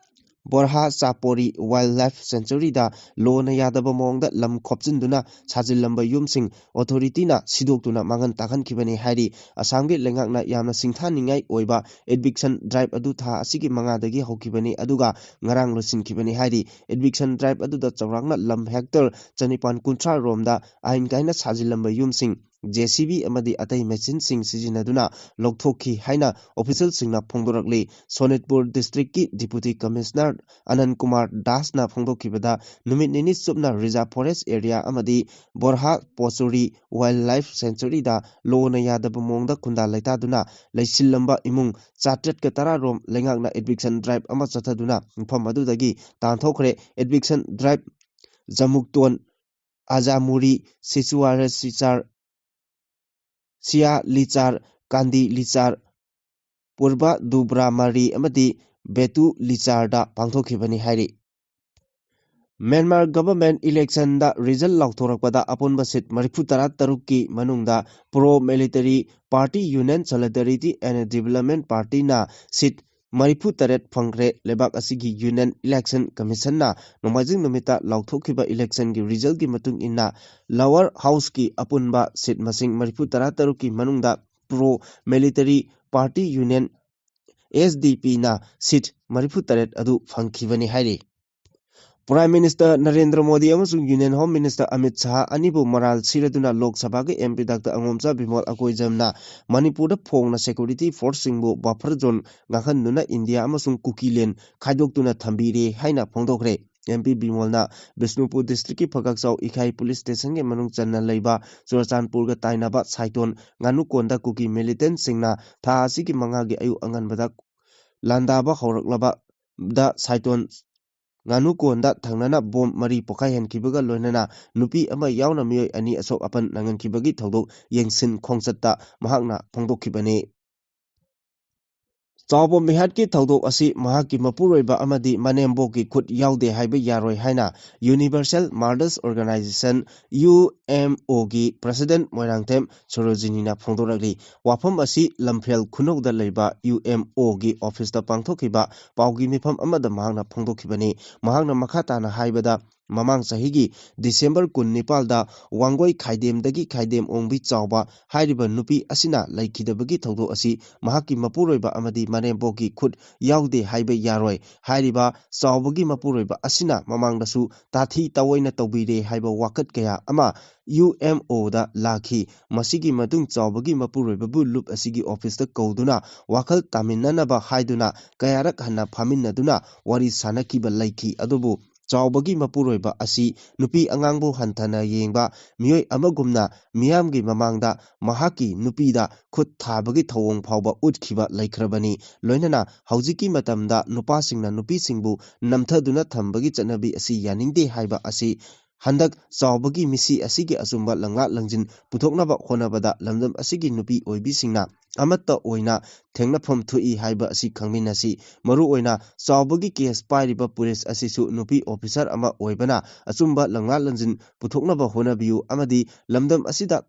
ꯕꯣꯔꯍꯥ ꯆꯥꯄꯣꯔꯤ Wildlife Sanctuary ꯗ ꯂꯣꯅ ꯌꯥꯗꯕ ꯃꯑꯣꯡꯗ ꯂꯝ ꯈꯣꯞꯆꯤꯟꯗꯨꯅ ꯁꯥꯖꯤꯜꯂꯝꯕ ꯌꯨꯝꯁꯤꯡ authority ꯅ ꯁꯤꯗꯣꯛꯇꯨꯅ ꯃꯥꯡꯍꯟ ꯇꯥꯛꯍꯟꯈꯤꯕꯅꯤ ꯍꯥꯏꯔꯤ꯫ ꯑꯁꯥꯝꯒꯤ ꯂꯩꯉꯥꯛꯅ ꯌꯥꯝꯅ ꯁꯤꯡꯊꯥꯅꯤꯡꯉꯥꯏ ꯑꯣꯏꯕ eviction drive ꯑꯗꯨ ꯊꯥ ꯑꯁꯤꯒꯤ ꯃꯉꯥꯗꯒꯤ ꯍꯧꯈꯤꯕꯅꯤ, ꯑꯗꯨꯒ ꯉꯔꯥꯡ ꯂꯣꯏꯁꯤꯟꯈꯤꯕꯅꯤ ꯍꯥꯏꯔꯤ꯫ Eviction drive ꯑꯗꯨꯗ ꯆꯥꯎꯔꯥꯛꯅ ꯂꯝ hectare ꯆꯅꯤꯄꯥꯟ ꯀꯨꯟꯊ꯭ꯔꯥ ꯔꯣꯝꯗ ꯑꯥꯏꯟ ꯀꯥꯏꯅ ꯁꯥꯖꯤꯜꯂꯝꯕ ꯌꯨꯝꯁꯤꯡ J C B ꯑꯃꯗꯤ ꯑꯇꯩ machine ꯁꯤꯡ ꯁꯤꯖꯤꯟꯅꯗꯨꯅ ꯂꯧꯊꯣꯛꯈꯤ ꯍꯥꯏꯅ official ꯁꯤꯡꯅ ꯐꯣꯡꯗꯣꯔꯛꯂꯤ꯫ ꯁꯣꯅꯤꯠꯄꯨꯔ district ꯀꯤ Deputy Commissioner ꯑꯅꯟ ꯀꯨꯃꯥꯔ ꯗꯥꯁꯅ ꯐꯣꯡꯗꯣꯛꯈꯤꯕꯗ, ꯅꯨꯃꯤꯠ ꯅꯤꯅꯤ ꯆꯨꯞꯅ Reserve Forest Area ꯑꯃꯗꯤ ꯕꯣꯔꯍꯥ ꯄꯣꯆꯨꯔꯤ Wildlife Sanctuary ꯗ ꯂꯣꯅ ꯌꯥꯗꯕ ꯃꯑꯣꯡꯗ ꯈꯨꯟꯗꯥ ꯂꯩꯇꯥꯗꯨꯅ ꯂꯩꯁꯤꯜꯂꯝꯕ ꯏꯃꯨꯡ ꯆꯥꯇ꯭ꯔꯦꯠꯀ ꯇꯔꯥ ꯔꯣꯝ ꯂꯩꯉꯥꯛꯅ eviction drive ꯑꯃ ꯆꯠꯊꯗꯨꯅ ꯃꯐꯝ ꯑꯗꯨꯗꯒꯤ ꯇꯥꯟꯊꯣꯛꯈ꯭ꯔꯦ꯫ Eviction drive ꯖꯃꯨꯛꯇꯣꯟ, ꯑꯖꯥꯃꯨꯔꯤ, ꯁꯤꯆꯨꯋꯥꯔ ꯁꯤꯆꯥꯔ, ꯁꯤꯌꯥ ꯂꯤꯆꯥꯔ, ꯀꯥꯟꯗꯤ ꯂꯤꯆꯥꯔ, ꯄꯨꯔꯕ ꯗꯨꯕ꯭ꯔꯥꯃꯥꯔꯤ ꯑꯃꯗꯤ ꯕꯦꯇꯨ ꯂꯤꯆꯥꯔꯗ ꯄꯥꯡꯊꯣꯛꯈꯤꯕꯅꯤ ꯍꯥꯏꯔꯤ꯫ ꯃ꯭ꯌꯥꯟꯃꯥꯔ government election ꯗ result ꯂꯥꯎꯊꯣꯔꯛꯄꯗ ꯑꯄꯨꯟꯕ seat ꯃꯔꯤꯐꯨ ꯇꯔꯥ ꯇꯔꯨꯛꯀꯤ ꯃꯅꯨꯡꯗ pro military party Union Solidarity and Development Party ꯅ seat ꯃꯔꯤꯐꯨ ꯇꯔꯦꯠ ꯐꯪꯈ꯭ꯔꯦ꯫ ꯂꯩꯕꯥꯛ ꯑꯁꯤꯒꯤ Union Election Commission ꯅ ꯅꯣꯡꯃꯥꯏꯖꯤꯡ ꯅꯨꯃꯤꯠꯇ ꯂꯥꯎꯊꯣꯛꯈꯤꯕ election ꯒꯤ result ꯀꯤ ꯃꯇꯨꯡ ꯏꯟꯅ, lower house ꯀꯤ ꯑꯄꯨꯟꯕ seat ꯃꯁꯤꯡ ꯃꯔꯤꯐꯨ ꯇꯔꯥ ꯇꯔꯨꯛꯀꯤ ꯃꯅꯨꯡꯗ pro military party Union, S D P ꯅ seat ꯃꯔꯤꯐꯨ ꯇꯔꯦꯠ ꯑꯗꯨ ꯐꯪꯈꯤꯕꯅꯤ ꯍꯥꯏꯔꯤ꯫ Prime Minister ꯅꯔꯦꯟꯗ꯭ꯔ ꯃꯣꯗꯤ ꯑꯃꯁꯨꯡ Union Home Minister Amit Shah ꯑꯅꯤꯕꯨ ꯃꯔꯥꯜ ꯁꯤꯔꯗꯨꯅ ꯂꯣꯛ ꯁꯚꯥꯒꯤ M P doctor Angomcha Bimol ꯑꯀꯣꯏꯖꯝꯅ ꯃꯅꯤꯄꯨꯔꯗ ꯐꯣꯡꯅ security force ꯁꯤꯡꯕꯨ buffer zone ꯉꯥꯡꯍꯟꯗꯨꯅ ꯏꯟꯗꯤꯌꯥ ꯑꯃꯁꯨꯡ ꯀꯨꯀꯤꯂꯦꯟ ꯈꯥꯏꯗꯣꯛꯇꯨꯅ ꯊꯝꯕꯤꯔꯦ ꯍꯥꯏꯅ ꯐꯣꯡꯗꯣꯛꯈ꯭ꯔꯦ꯫ M P ꯕꯤꯃꯣꯜꯅ ꯕꯤꯁꯅꯨꯄꯨꯔ district ꯀꯤ ꯐꯒꯛꯆꯥꯎ ꯏꯈꯥꯏ police station ꯒꯤ ꯃꯅꯨꯡ ꯆꯟꯅ ꯂꯩꯕ ꯆꯨꯔꯆꯥꯟꯄꯨꯔꯒ ꯇꯥꯏꯅꯕ ꯁꯥꯏꯇꯣꯟ ꯉꯥꯅꯨꯀꯣꯟꯗ ꯀꯨꯀꯤ militant ꯁꯤꯡꯅ ꯊꯥ ꯑꯁꯤꯒꯤ ꯃꯉꯥꯒꯤ ꯑꯌꯨꯛ ꯑꯉꯟꯕꯗ ꯂꯥꯟꯗꯥꯕ ꯍꯧꯔꯛꯂꯕꯗ ꯁꯥꯏꯇꯣꯟ ꯉꯥꯅꯨ ꯀꯣꯟꯗ ꯊꯪꯅꯅ ꯕꯣꯝ ꯃꯔꯤ ꯄꯣꯈꯥꯏꯍꯟꯈꯤꯕꯒ ꯂꯣꯏꯅꯅ ꯅꯨꯄꯤ ꯑꯃ ꯌꯥꯎꯅ ꯃꯤꯑꯣꯏ ꯑꯅꯤ ꯑꯁꯣꯛ ꯑꯄꯟ ꯅꯪꯍꯟꯈꯤꯕꯒꯤ ꯊꯧꯗꯣꯛ ꯌꯦꯡꯁꯤꯟ ꯈꯣꯡꯆꯠꯇ ꯃꯍꯥꯛꯅ ꯐꯣꯡꯗꯣꯛꯈꯤꯕꯅꯤ꯫ ꯆꯥꯎꯕ ꯃꯤꯍꯥꯠꯀꯤ ꯊꯧꯗꯣꯛ ꯑꯁꯤ ꯃꯍꯥꯛꯀꯤ ꯃꯄꯨꯔꯣꯏꯕ ꯑꯃꯗꯤ ꯃꯅꯦꯝꯕꯣꯛꯀꯤ ꯈꯨꯠ ꯌꯥꯎꯗꯦ ꯍꯥꯏꯕ ꯌꯥꯔꯣꯏ ꯍꯥꯏꯅ Universal Mothers Organization, U M O, ꯒꯤ President ꯃꯣꯏꯔꯥꯡꯊꯦꯝ ꯁꯣꯔꯣꯖꯤꯅꯤꯅ ꯐꯣꯡꯗꯣꯔꯛꯂꯤ꯫ ꯋꯥꯐꯝ ꯑꯁꯤ ꯂꯝꯐꯦꯜ ꯈꯨꯅꯧꯗ ꯂꯩꯕ U M O ꯒꯤ office ꯇ ꯄꯥꯡꯊꯣꯛꯈꯤꯕ ꯄꯥꯎꯒꯤ ꯃꯤꯐꯝ ꯑꯃꯗ ꯃꯍꯥꯛꯅ ꯐꯣꯡꯗꯣꯛꯈꯤꯕꯅꯤ꯫ ꯃꯍꯥꯛꯅ ꯃꯈꯥ ꯇꯥꯅ ꯍꯥꯏꯕꯗ, ꯃꯃꯥꯡ ꯆꯍꯤꯒꯤ December ꯀꯨꯟꯅꯤꯄꯥꯜꯗ ꯋꯥꯡꯒꯣꯏ ꯈꯥꯏꯗꯦꯝꯗꯒꯤ ꯈꯥꯏꯗꯦꯝ ꯑꯣꯡꯕꯤ ꯆꯥꯎꯕ ꯍꯥꯏꯔꯤꯕ ꯅꯨꯄꯤ ꯑꯁꯤꯅ ꯂꯩꯈꯤꯗꯕꯒꯤ ꯊꯧꯗꯣꯛ ꯑꯁꯤ ꯃꯍꯥꯛꯀꯤ ꯃꯄꯨꯔꯣꯏꯕ ꯑꯃꯗꯤ ꯃꯅꯦꯝꯕꯣꯛꯀꯤ ꯈꯨꯠ ꯌꯥꯎꯗꯦ ꯍꯥꯏꯕ ꯌꯥꯔꯣꯏ꯫ ꯍꯥꯏꯔꯤꯕ ꯆꯥꯎꯕꯒꯤ ꯃꯄꯨꯔꯣꯏꯕ ꯑꯁꯤꯅ ꯃꯃꯥꯡꯗꯁꯨ ꯇꯥꯊꯤ ꯇꯥꯑꯣꯏꯅ ꯇꯧꯕꯤꯔꯦ ꯍꯥꯏꯕ ꯋꯥꯀꯠ ꯀꯌꯥ ꯑꯃ U M O ꯗ ꯂꯥꯛꯈꯤ꯫ ꯃꯁꯤꯒꯤ ꯃꯇꯨꯡ ꯆꯥꯎꯕꯒꯤ ꯃꯄꯨꯔꯣꯏꯕꯕꯨ ꯂꯨꯞ ꯑꯁꯤꯒꯤ office ꯇ ꯀꯧꯗꯨꯅ ꯋꯥꯈꯜ ꯇꯥꯃꯤꯟꯅꯅꯕ ꯍꯥꯏꯗꯨꯅ ꯀꯌꯥꯔꯛ ꯍꯟꯅ ꯐꯥꯃꯤꯟꯅꯗꯨꯅ ꯋꯥꯔꯤ ꯁꯥꯅꯈꯤꯕ ꯂꯩꯈꯤ꯫ ꯑꯗꯨꯕꯨ ꯆꯥꯎꯕꯒꯤ ꯃꯄꯨꯔꯣꯏꯕ ꯑꯁꯤ ꯅꯨꯄꯤ ꯑꯉꯥꯡꯕꯨ ꯍꯟꯊꯅ ꯌꯦꯡꯕ ꯃꯤꯑꯣꯏ ꯑꯃꯒꯨꯝꯅ ꯃꯤꯌꯥꯝꯒꯤ ꯃꯃꯥꯡꯗ ꯃꯍꯥꯛꯀꯤ ꯅꯨꯄꯤꯗ ꯈꯨꯠ ꯊꯥꯕꯒꯤ ꯊꯧꯑꯣꯡ ꯐꯥꯎꯕ ꯎꯠꯈꯤꯕ ꯂꯩꯈ꯭ꯔꯕꯅꯤ꯫ ꯂꯣꯏꯅꯅ ꯍꯧꯖꯤꯛꯀꯤ ꯃꯇꯝꯗ ꯅꯨꯄꯥꯁꯤꯡꯅ ꯅꯨꯄꯤꯁꯤꯡꯕꯨ ꯅꯝꯊꯗꯨꯅ ꯊꯝꯕꯒꯤ ꯆꯠꯅꯕꯤ ꯑꯁꯤ ꯌꯥꯅꯤꯡꯗꯦ ꯍꯥꯏꯕ ꯑꯁꯤ ꯍꯟꯗꯛ ꯆꯥꯎꯕꯒꯤ ꯃꯤꯁꯤ ꯑꯁꯤꯒꯤ ꯑꯆꯨꯝꯕ ꯂꯪꯂꯥ ꯂꯪꯖꯤꯟ ꯄꯨꯊꯣꯛꯅꯕ ꯍꯣꯠꯅꯕꯗ ꯂꯝꯗꯝ ꯑꯁꯤꯒꯤ ꯅꯨꯄꯤ ꯑꯣꯏꯕꯤꯁꯤꯡꯅ ꯑꯃꯠꯇ ꯑꯣꯏꯅ ꯊꯦꯡꯅꯐꯝ ꯊꯣꯛꯏ ꯍꯥꯏꯕ ꯑꯁꯤ ꯈꯪꯃꯤꯟꯅꯁꯤ꯫ ꯃꯔꯨꯑꯣꯏꯅ ꯆꯥꯎꯕꯒꯤ case ꯄꯥꯏꯔꯤꯕ police ꯑꯁꯤꯁꯨ ꯅꯨꯄꯤ officer ꯑꯃ ꯑꯣꯏꯕꯅ ꯑꯆꯨꯝꯕ ꯂꯪꯂꯥ ꯂꯪꯖꯤꯟ ꯄꯨꯊꯣꯛꯅꯕ ꯍꯣꯠꯅꯕꯤꯌꯨ ꯑꯃꯗꯤ ꯂꯝꯗꯝ ꯑꯁꯤꯗ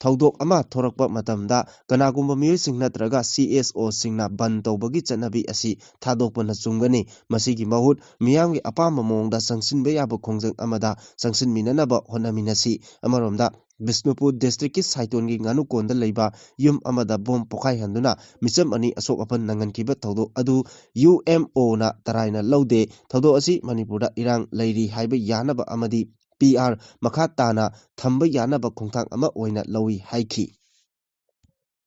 ꯊꯧꯗꯣꯛ ꯑꯃ ꯊꯣꯔꯛꯄ ꯃꯇꯝꯗ ꯀꯅꯥꯒꯨꯝꯕ ꯃꯤꯑꯣꯏꯁꯤꯡ ꯅꯠꯇ꯭ꯔꯒ C S O ꯁꯤꯡꯅ ꯕꯟ ꯇꯧꯕꯒꯤ ꯆꯠꯅꯕꯤ ꯑꯁꯤ ꯊꯥꯗꯣꯛꯄꯅ ꯆꯨꯝꯒꯅꯤ꯫ ꯃꯁꯤꯒꯤ ꯃꯍꯨꯠ ꯃꯤꯌꯥꯝꯒꯤ ꯑꯄꯥꯝꯕ ꯃꯑꯣꯡꯗ ꯆꯪꯁꯤꯟꯕ ꯌꯥꯕ ꯈꯣꯡꯖꯪ ꯑꯃꯗ ꯆꯪꯁꯤꯟꯃꯤꯟꯅꯅꯕ ꯍꯣꯠꯅꯃꯤꯟꯅꯁꯤ꯫ ꯑꯃꯔꯣꯝꯗ ꯕꯤꯁꯅꯨꯄꯨꯔ district ꯀꯤ ꯁꯥꯏꯇꯣꯟꯒꯤ ꯉꯥꯅꯨꯀꯣꯟꯗ ꯂꯩꯕ ꯌꯨꯝ ꯑꯃꯗ ꯕꯣꯝ ꯄꯣꯈꯥꯏꯍꯟꯗꯨꯅ ꯃꯤꯆꯝ ꯑꯅꯤ ꯑꯁꯣꯛ ꯑꯄꯟ ꯅꯪꯍꯟꯈꯤꯕ ꯊꯧꯗꯣꯛ ꯑꯗꯨ U M O ꯅ ꯇꯔꯥꯏꯅ ꯂꯧꯗꯦ꯫ ꯊꯧꯗꯣꯛ ꯑꯁꯤ ꯃꯅꯤꯄꯨꯔꯗ ꯏꯔꯥꯡ ꯂꯩꯔꯤ ꯍꯥꯏꯕ ꯌꯥꯅꯕ ꯑꯃꯗꯤ P R ꯃꯈꯥ ꯇꯥꯅ ꯊꯝꯕ ꯌꯥꯅꯕ ꯈꯣꯡꯊꯥꯡ ꯑꯃ ꯑꯣꯏꯅ ꯂꯧꯏ ꯍꯥꯏꯈꯤ꯫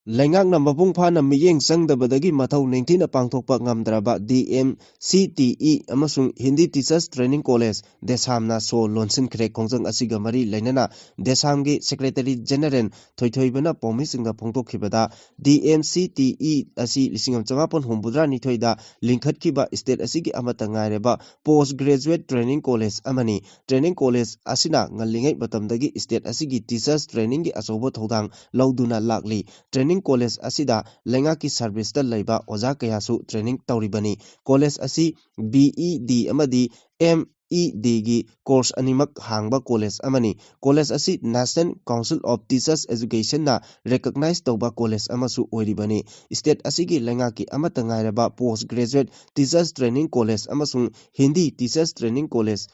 ꯂꯩꯉꯥꯛꯅ ꯃꯄꯨꯡ ꯐꯥꯅ ꯃꯤꯠꯌꯦꯡ ꯆꯪꯗꯕꯗꯒꯤ ꯃꯊꯧ ꯅꯤꯡꯊꯤꯅ ꯄꯥꯡꯊꯣꯛꯄ ꯉꯝꯗ꯭ꯔꯕ D M C T E ꯑꯃꯁꯨꯡ ꯍꯤꯟꯗꯤ ꯇꯤꯆꯔꯁ ꯇ꯭ꯔꯦꯅꯤꯡ ꯀꯣꯂꯦꯖ ꯗꯦꯁꯥꯝꯅ ꯁꯣ ꯂꯣꯟꯁꯤꯟꯈ꯭ꯔꯦ꯫ ꯈꯣꯡꯖꯪ ꯑꯁꯤꯒ ꯃꯔꯤ ꯂꯩꯅꯅ ꯗꯦꯁꯥꯝꯒꯤ ꯁꯦꯀ꯭ꯔꯦꯇꯔꯤ ꯖꯦꯅꯔꯦꯜ ꯊꯣꯏꯊꯣꯏꯕꯅ ꯄꯥꯎꯃꯤꯁꯤꯡꯗ ꯐꯣꯡꯗꯣꯛꯈꯤꯕꯗ, D M C T E ꯑꯁꯤ ꯂꯤꯁꯤꯡ ꯑꯃ ꯆꯃꯥꯄꯟ ꯍꯨꯝꯐꯨꯇꯔꯥꯅꯤꯊꯣꯏꯗ ꯂꯤꯡꯈꯠꯈꯤꯕ ꯁ꯭ꯇꯦꯠ ꯑꯁꯤꯒꯤ ꯑꯃꯠꯇ ꯉꯥꯏꯔꯕ ꯄꯣꯁ ꯒ꯭ꯔꯦꯖꯨꯋꯦꯠ ꯇ꯭ꯔꯦꯅꯤꯡ ꯀꯣꯂꯦꯖ ꯑꯃꯅꯤ꯫ ꯇ꯭ꯔꯦꯅꯤꯡ ꯀꯣꯂꯦꯖ ꯑꯁꯤꯅ ꯉꯜꯂꯤꯉꯩ ꯃꯇꯝꯗꯒꯤ ꯁ꯭ꯇꯦꯠ ꯑꯁꯤꯒꯤ ꯇꯤꯆꯔꯁ ꯇ꯭ꯔꯦꯅꯤꯡꯒꯤ ꯑꯆꯧꯕ ꯊꯧꯗꯥꯡ ꯂꯧꯗꯨꯅ ꯂꯥꯛꯂꯤ꯫ ꯇ꯭ꯔꯦꯅꯤꯡ ꯀꯣꯂꯦꯖ ꯑꯁꯤꯗ ꯂꯩꯉꯥꯛꯀꯤ ꯁꯔꯚꯤꯁꯇ ꯂꯩꯕ ꯑꯣꯖꯥ ꯀꯌꯥꯁꯨ ꯇ꯭ꯔꯦꯅꯤꯡ ꯇꯧꯔꯤꯕꯅꯤ꯫ ꯀꯣꯂꯦꯖ ꯑꯁꯤ ꯕꯤ ꯏ ꯗꯤ ꯑꯃꯗꯤ ꯑꯦꯝ ꯏ ꯗꯤꯒꯤ ꯀꯣꯔꯁ ꯑꯅꯤꯃꯛ ꯍꯥꯡꯕ ꯀꯣꯂꯦꯖ ꯑꯃꯅꯤ꯫ ꯀꯣꯂꯦꯖ ꯑꯁꯤ National Council of Teachers Educationꯅ ꯔꯦꯀꯒꯅꯥꯏꯖ ꯇꯧꯕ ꯀꯣꯂꯦꯖ ꯑꯃꯁꯨ ꯑꯣꯏꯔꯤꯕꯅꯤ꯫ ꯁ꯭ꯇꯦꯠ ꯑꯁꯤꯒꯤ ꯂꯩꯉꯥꯛꯀꯤ ꯑꯃꯠꯇ ꯉꯥꯏꯔꯕ post graduate teachers training college ꯑꯃꯁꯨꯡ ꯍꯤꯟꯗꯤ ꯇꯤꯆꯔꯁ ꯇ꯭ꯔꯦꯅꯤꯡ ꯀꯣꯂꯦꯖ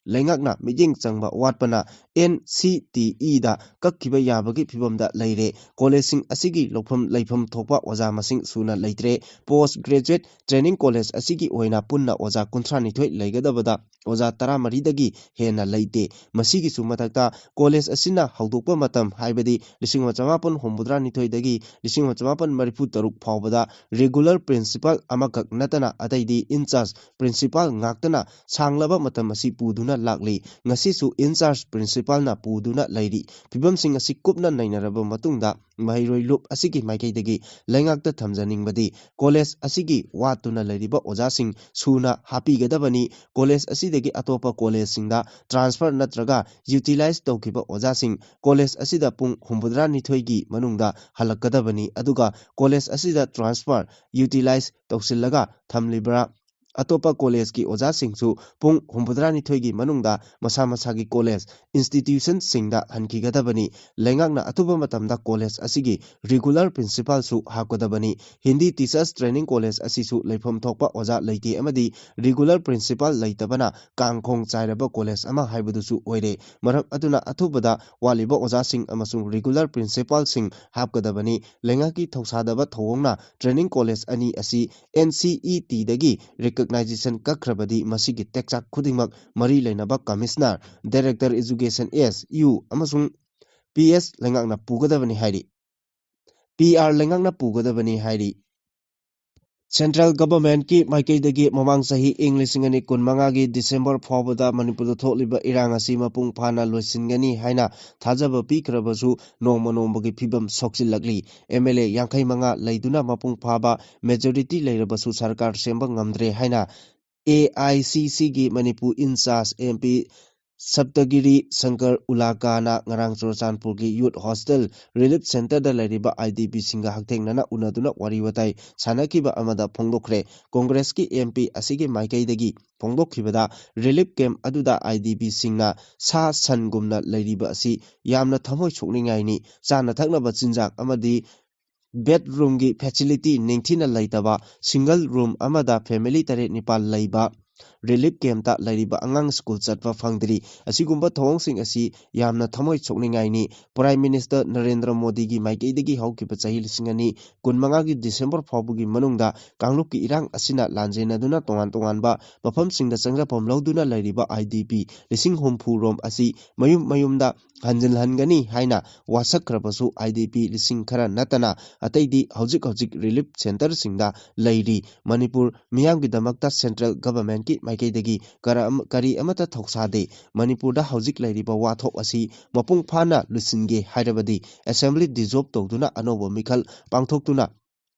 ꯂꯩꯉꯥꯛꯅ ꯃꯤꯠꯌꯦꯡ ꯆꯪꯕ ꯋꯥꯠꯄꯅ ꯑꯦꯟ ꯁꯤ ꯇꯤ ꯏꯗ ꯀꯛꯈꯤꯕ ꯌꯥꯕꯒꯤ ꯐꯤꯚꯝꯗ ꯂꯩꯔꯦ꯫ ꯀꯣꯂꯦꯖꯁꯤꯡ ꯑꯁꯤꯒꯤ ꯂꯧꯐꯝ, ꯂꯩꯐꯝ ꯊꯣꯛꯄ ꯑꯣꯖꯥ ꯃꯁꯤꯡ ꯁꯨꯅ ꯂꯩꯇ꯭ꯔꯦ꯫ ꯄꯣꯁ ꯒ꯭ꯔꯦꯖꯨꯋꯦꯠ ꯇ꯭ꯔꯦꯅꯤꯡ ꯀꯣꯂꯦꯖ ꯑꯁꯤꯒꯤ ꯑꯣꯏꯅ ꯄꯨꯟꯅ ꯑꯣꯖꯥ ꯀꯨꯟꯊ꯭ꯔꯥꯅꯤꯊꯣꯏ ꯂꯩꯒꯗꯕꯗ ꯑꯣꯖꯥ ꯇꯔꯥꯃꯔꯤꯗꯒꯤ ꯍꯦꯟꯅ ꯂꯩꯇꯦ꯫ ꯃꯁꯤꯒꯤꯁꯨ ꯃꯊꯛꯇ, ꯀꯣꯂꯦꯖ ꯑꯁꯤꯅ ꯍꯧꯗꯣꯛꯄ ꯃꯇꯝ, ꯍꯥꯏꯕꯗꯤ ꯂꯤꯁꯤꯡ ꯑꯃ ꯆꯃꯥꯄꯟ ꯍꯨꯝꯐꯨꯇꯔꯥꯅꯤꯊꯣꯏꯗꯒꯤ ꯂꯤꯁꯤꯡ ꯑꯃ ꯆꯃꯥꯄꯟ ꯃꯔꯤꯐꯨ ꯇꯔꯨꯛ ꯐꯥꯎꯕꯗ regular principal ꯑꯃꯈꯛ ꯅꯠꯇꯅ ꯑꯇꯩꯗꯤ in charge principal ꯉꯥꯛꯇꯅ ꯁꯥꯡꯂꯕ ꯃꯇꯝ ꯑꯁꯤ ꯄꯨꯗꯨꯅ ꯂꯥꯛꯂꯤ꯫ ꯉꯁꯤꯁꯨ in charge principalꯅ ꯄꯨꯗꯨꯅ ꯂꯩꯔꯤ꯫ ꯐꯤꯕꯝꯁꯤꯡ ꯑꯁꯤ ꯀꯨꯞꯅ ꯅꯩꯅꯔꯕ ꯃꯇꯨꯡꯗ, ꯃꯍꯩꯔꯣꯏ ꯂꯨꯞ ꯑꯁꯤꯒꯤ ꯃꯥꯏꯀꯩꯗꯒꯤ ꯂꯩꯉꯥꯛꯇ ꯊꯝꯖꯅꯤꯡꯕꯗꯤ, ꯀꯣꯂꯦꯖ ꯑꯁꯤꯒꯤ ꯋꯥꯠꯇꯨꯅ ꯂꯩꯔꯤꯕ ꯑꯣꯖꯥꯁꯤꯡ ꯁꯨꯅ ꯍꯥꯞꯄꯤꯒꯗꯕꯅꯤ꯫ ꯀꯣꯂꯦꯖ ꯑꯁꯤꯗꯒꯤ ꯑꯇꯣꯞꯄ ꯀꯣꯂꯦꯖꯁꯤꯡꯗ transfer ꯅꯠꯇ꯭ꯔꯒ utilize ꯇꯧꯈꯤꯕ ꯑꯣꯖꯥꯁꯤꯡ ꯀꯣꯂꯦꯖ ꯑꯁꯤꯗ ꯄꯨꯡ ꯍꯨꯝꯐꯨꯇꯔꯥꯅꯤꯊꯣꯏꯒꯤ ꯃꯅꯨꯡꯗ ꯍꯜꯂꯛꯀꯗꯕꯅꯤ꯫ ꯑꯗꯨꯒ ꯀꯣꯂꯦꯖ ꯑꯁꯤꯗ transfer, utilize ꯇꯧꯁꯤꯜꯂꯒ ꯊꯝꯂꯤꯕ꯭ꯔꯥ, ꯑꯇꯣꯞꯄ ꯀꯣꯂꯦꯖꯀꯤ ꯑꯣꯖꯥꯁꯤꯡꯁꯨ ꯄꯨꯡ ꯍꯨꯝꯐꯨꯇꯔꯥꯅꯤꯊꯣꯏꯒꯤ ꯃꯅꯨꯡꯗ ꯃꯁꯥ ꯃꯁꯥꯒꯤ ꯀꯣꯂꯦꯖ, institutionꯁꯤꯡꯗ ꯍꯟꯈꯤꯒꯗꯕꯅꯤ꯫ ꯂꯩꯉꯥꯛꯅ ꯑꯊꯨꯕ ꯃꯇꯝꯗ ꯀꯣꯂꯦꯖ ꯑꯁꯤꯒꯤ regular principalꯁꯨ ꯍꯥꯞꯀꯗꯕꯅꯤ꯫ ꯍꯤꯟꯗꯤ ꯇꯤꯆꯔꯁ ꯇ꯭ꯔꯦꯅꯤꯡ ꯀꯣꯂꯦꯖ ꯑꯁꯤꯁꯨ ꯂꯩꯐꯝ ꯊꯣꯛꯄ ꯑꯣꯖꯥ ꯂꯩꯇꯦ ꯑꯃꯗꯤ regular principal ꯂꯩꯇꯕꯅ ꯀꯥꯡꯈꯣꯡ ꯆꯥꯏꯔꯕ ꯀꯣꯂꯦꯖ ꯑꯃ ꯍꯥꯏꯕꯗꯨꯁꯨ ꯑꯣꯏꯔꯦ꯫ ꯃꯔꯝ ꯑꯗꯨꯅ ꯑꯊꯨꯕꯗ ꯋꯥꯠꯂꯤꯕ ꯑꯣꯖꯥꯁꯤꯡ ꯑꯃꯁꯨꯡ regular principalꯁꯤꯡ ꯍꯥꯞꯀꯗꯕꯅꯤ꯫ ꯂꯩꯉꯥꯛꯀꯤ ꯊꯧꯁꯥꯗꯕ ꯊꯧꯑꯣꯡꯅ ꯇ꯭ꯔꯦꯅꯤꯡ ꯀꯣꯂꯦꯖ ꯑꯅꯤ ꯑꯁꯤ ꯑꯦꯟ ꯁꯤ ꯏ ꯇꯤꯗꯒꯤ recognition ꯀꯛꯈ꯭ꯔꯕꯗꯤ ꯃꯁꯤꯒꯤ ꯇꯦꯛꯆꯥꯛ ꯈꯨꯗꯤꯡꯃꯛ ꯃꯔꯤ ꯂꯩꯅꯕ commissioner, Director Education, S U ꯑꯃꯁꯨꯡ ꯄꯤ ꯑꯦꯁ ꯂꯩꯉꯥꯛꯅ ꯄꯨꯒꯗꯕꯅꯤ ꯍꯥꯏꯔꯤ꯫ ꯄꯤ ꯑꯥꯔ ꯂꯩꯉꯥꯛꯅ ꯄꯨꯒꯗꯕꯅꯤ ꯍꯥꯏꯔꯤ꯫ Central Governmentꯀꯤ ꯃꯥꯏꯀꯩꯗꯒꯤ ꯃꯃꯥꯡ ꯆꯍꯤ ꯏꯪ ꯂꯤꯁꯤꯡ ꯑꯅꯤ ꯀꯨꯟꯃꯉꯥꯒꯤ December ꯐꯥꯎꯕꯗ ꯃꯅꯤꯄꯨꯔꯗ ꯊꯣꯛꯂꯤꯕ ꯏꯔꯥꯡ ꯑꯁꯤ ꯃꯄꯨꯡ ꯐꯥꯅ ꯂꯣꯏꯁꯤꯟꯒꯅꯤ ꯍꯥꯏꯅ ꯊꯥꯖꯕ ꯄꯤꯈ꯭ꯔꯕꯁꯨ, ꯅꯣꯡꯃ ꯅꯣꯡꯃꯒꯤ ꯐꯤꯕꯝ ꯁꯣꯛꯆꯤꯜꯂꯛꯂꯤ꯫ ꯑꯦꯝ ꯑꯦꯜ ꯑꯦ ꯌꯥꯡꯈꯩ ꯃꯉꯥ ꯂꯩꯗꯨꯅ ꯃꯄꯨꯡ ꯐꯥꯕ majority ꯂꯩꯔꯕꯁꯨ ꯁꯔꯀꯥꯔ ꯁꯦꯝꯕ ꯉꯝꯗ꯭ꯔꯦ ꯍꯥꯏꯅ ꯑꯦ ꯑꯥꯏ ꯁꯤ ꯁꯤꯒꯤ Manipur in charge M P Saptagiri Sankar ꯎꯂꯥꯀꯥꯅ ꯉꯔꯥꯡ ꯆꯨꯔꯆꯥꯟꯄꯨꯔꯒꯤ Youth Hostel Relief Centreꯗ ꯂꯩꯔꯤꯕ ꯑꯥꯏ ꯗꯤ ꯄꯤꯁꯤꯡꯒ ꯍꯛꯊꯦꯡꯅꯅ ꯎꯅꯗꯨꯅ ꯋꯥꯔꯤ ꯋꯥꯇꯥꯏ ꯁꯥꯟꯅꯈꯤꯕ ꯑꯃꯗ ꯐꯣꯡꯗꯣꯛꯈ꯭ꯔꯦ꯫ ꯀꯣꯡꯒ꯭ꯔꯦꯁꯀꯤ ꯑꯦꯝ ꯄꯤ ꯑꯁꯤꯒꯤ ꯃꯥꯏꯀꯩꯗꯒꯤ ꯐꯣꯡꯗꯣꯛꯈꯤꯕꯗ, ꯔꯤꯂꯤꯐ ꯀꯦꯝꯞ ꯑꯗꯨꯗ ꯑꯥꯏ ꯗꯤ ꯄꯤꯁꯤꯡꯅ ꯁꯥ ꯁꯟꯒꯨꯝꯅ ꯂꯩꯔꯤꯕ ꯑꯁꯤ ꯌꯥꯝꯅ ꯊꯃꯣꯏ ꯁꯣꯛꯅꯤꯡꯉꯥꯏꯅꯤ꯫ ꯆꯥꯅ ꯊꯛꯅꯕ ꯆꯤꯟꯖꯥꯛ ꯑꯃꯗꯤ ꯕꯦꯗꯔꯨꯝꯒꯤ facility ꯅꯤꯡꯊꯤꯅ ꯂꯩꯇꯕ, single room ꯑꯃꯗ family ꯇꯔꯦꯠ ꯅꯤꯄꯥꯜ ꯂꯩꯕ ꯔꯤꯂꯤꯐ ꯀꯦꯝꯞꯇ ꯂꯩꯔꯤꯕ ꯑꯉꯥꯡ ꯁ꯭ꯀꯨꯜ ꯆꯠꯄ ꯐꯪꯗ꯭ꯔꯤ꯫ ꯑꯁꯤꯒꯨꯝꯕ ꯊꯧꯑꯣꯡꯁꯤꯡ ꯑꯁꯤ ꯌꯥꯝꯅ ꯊꯃꯣꯏ ꯁꯣꯛꯅꯤꯡꯉꯥꯏꯅꯤ꯫ Prime Minister ꯅꯔꯦꯟꯗ꯭ꯔ ꯃꯣꯗꯤꯒꯤ ꯃꯥꯏꯀꯩꯗꯒꯤ ꯍꯧꯈꯤꯕ ꯆꯍꯤ ꯂꯤꯁꯤꯡ ꯑꯅꯤ ꯀꯨꯟꯃꯉꯥꯒꯤ December ꯐꯥꯎꯕꯒꯤ ꯃꯅꯨꯡꯗ ꯀꯥꯡꯂꯨꯞꯀꯤ ꯏꯔꯥꯡ ꯑꯁꯤꯅ ꯂꯥꯟꯖꯦꯟꯅꯗꯨꯅ ꯇꯣꯉꯥꯟ ꯇꯣꯉꯥꯟꯕ ꯃꯐꯝꯁꯤꯡꯗ ꯆꯪꯖꯐꯝ ꯂꯧꯗꯨꯅ ꯂꯩꯔꯤꯕ ꯑꯥꯏ ꯗꯤ ꯄꯤ ꯂꯤꯁꯤꯡ ꯍꯨꯝꯐꯨ ꯔꯣꯝ ꯑꯁꯤ ꯃꯌꯨꯝ ꯃꯌꯨꯝꯗ ꯍꯟꯖꯤꯜꯍꯟꯒꯅꯤ ꯍꯥꯏꯅ ꯋꯥꯁꯛꯈ꯭ꯔꯕꯁꯨ, ꯑꯥꯏ ꯗꯤ ꯄꯤ ꯂꯤꯁꯤꯡ ꯈꯔ ꯅꯠꯇꯅ ꯑꯇꯩꯗꯤ ꯍꯧꯖꯤꯛ ꯍꯧꯖꯤꯛ ꯔꯤꯂꯤꯐ ꯁꯦꯟꯇꯔꯁꯤꯡꯗ ꯂꯩꯔꯤ꯫ ꯃꯅꯤꯄꯨꯔ ꯃꯤꯌꯥꯝꯒꯤꯗꯃꯛꯇ Central Governmentꯀꯤ ꯃꯥꯏꯀꯩꯗꯒꯤ ꯀꯔ-, ꯀꯔꯤ ꯑꯃꯠꯇ ꯊꯧꯁꯥꯗꯦ꯫ ꯃꯅꯤꯄꯨꯔꯗ ꯍꯧꯖꯤꯛ ꯂꯩꯔꯤꯕ ꯋꯥꯊꯣꯛ ꯑꯁꯤ ꯃꯄꯨꯡ ꯐꯥꯅ ꯂꯣꯏꯁꯤꯟꯒꯦ ꯍꯥꯏꯔꯕꯗꯤ Assembly dissolve ꯇꯧꯗꯨꯅ ꯑꯅꯧꯕ ꯃꯤꯈꯜ ꯄꯥꯡꯊꯣꯛꯇꯨꯅ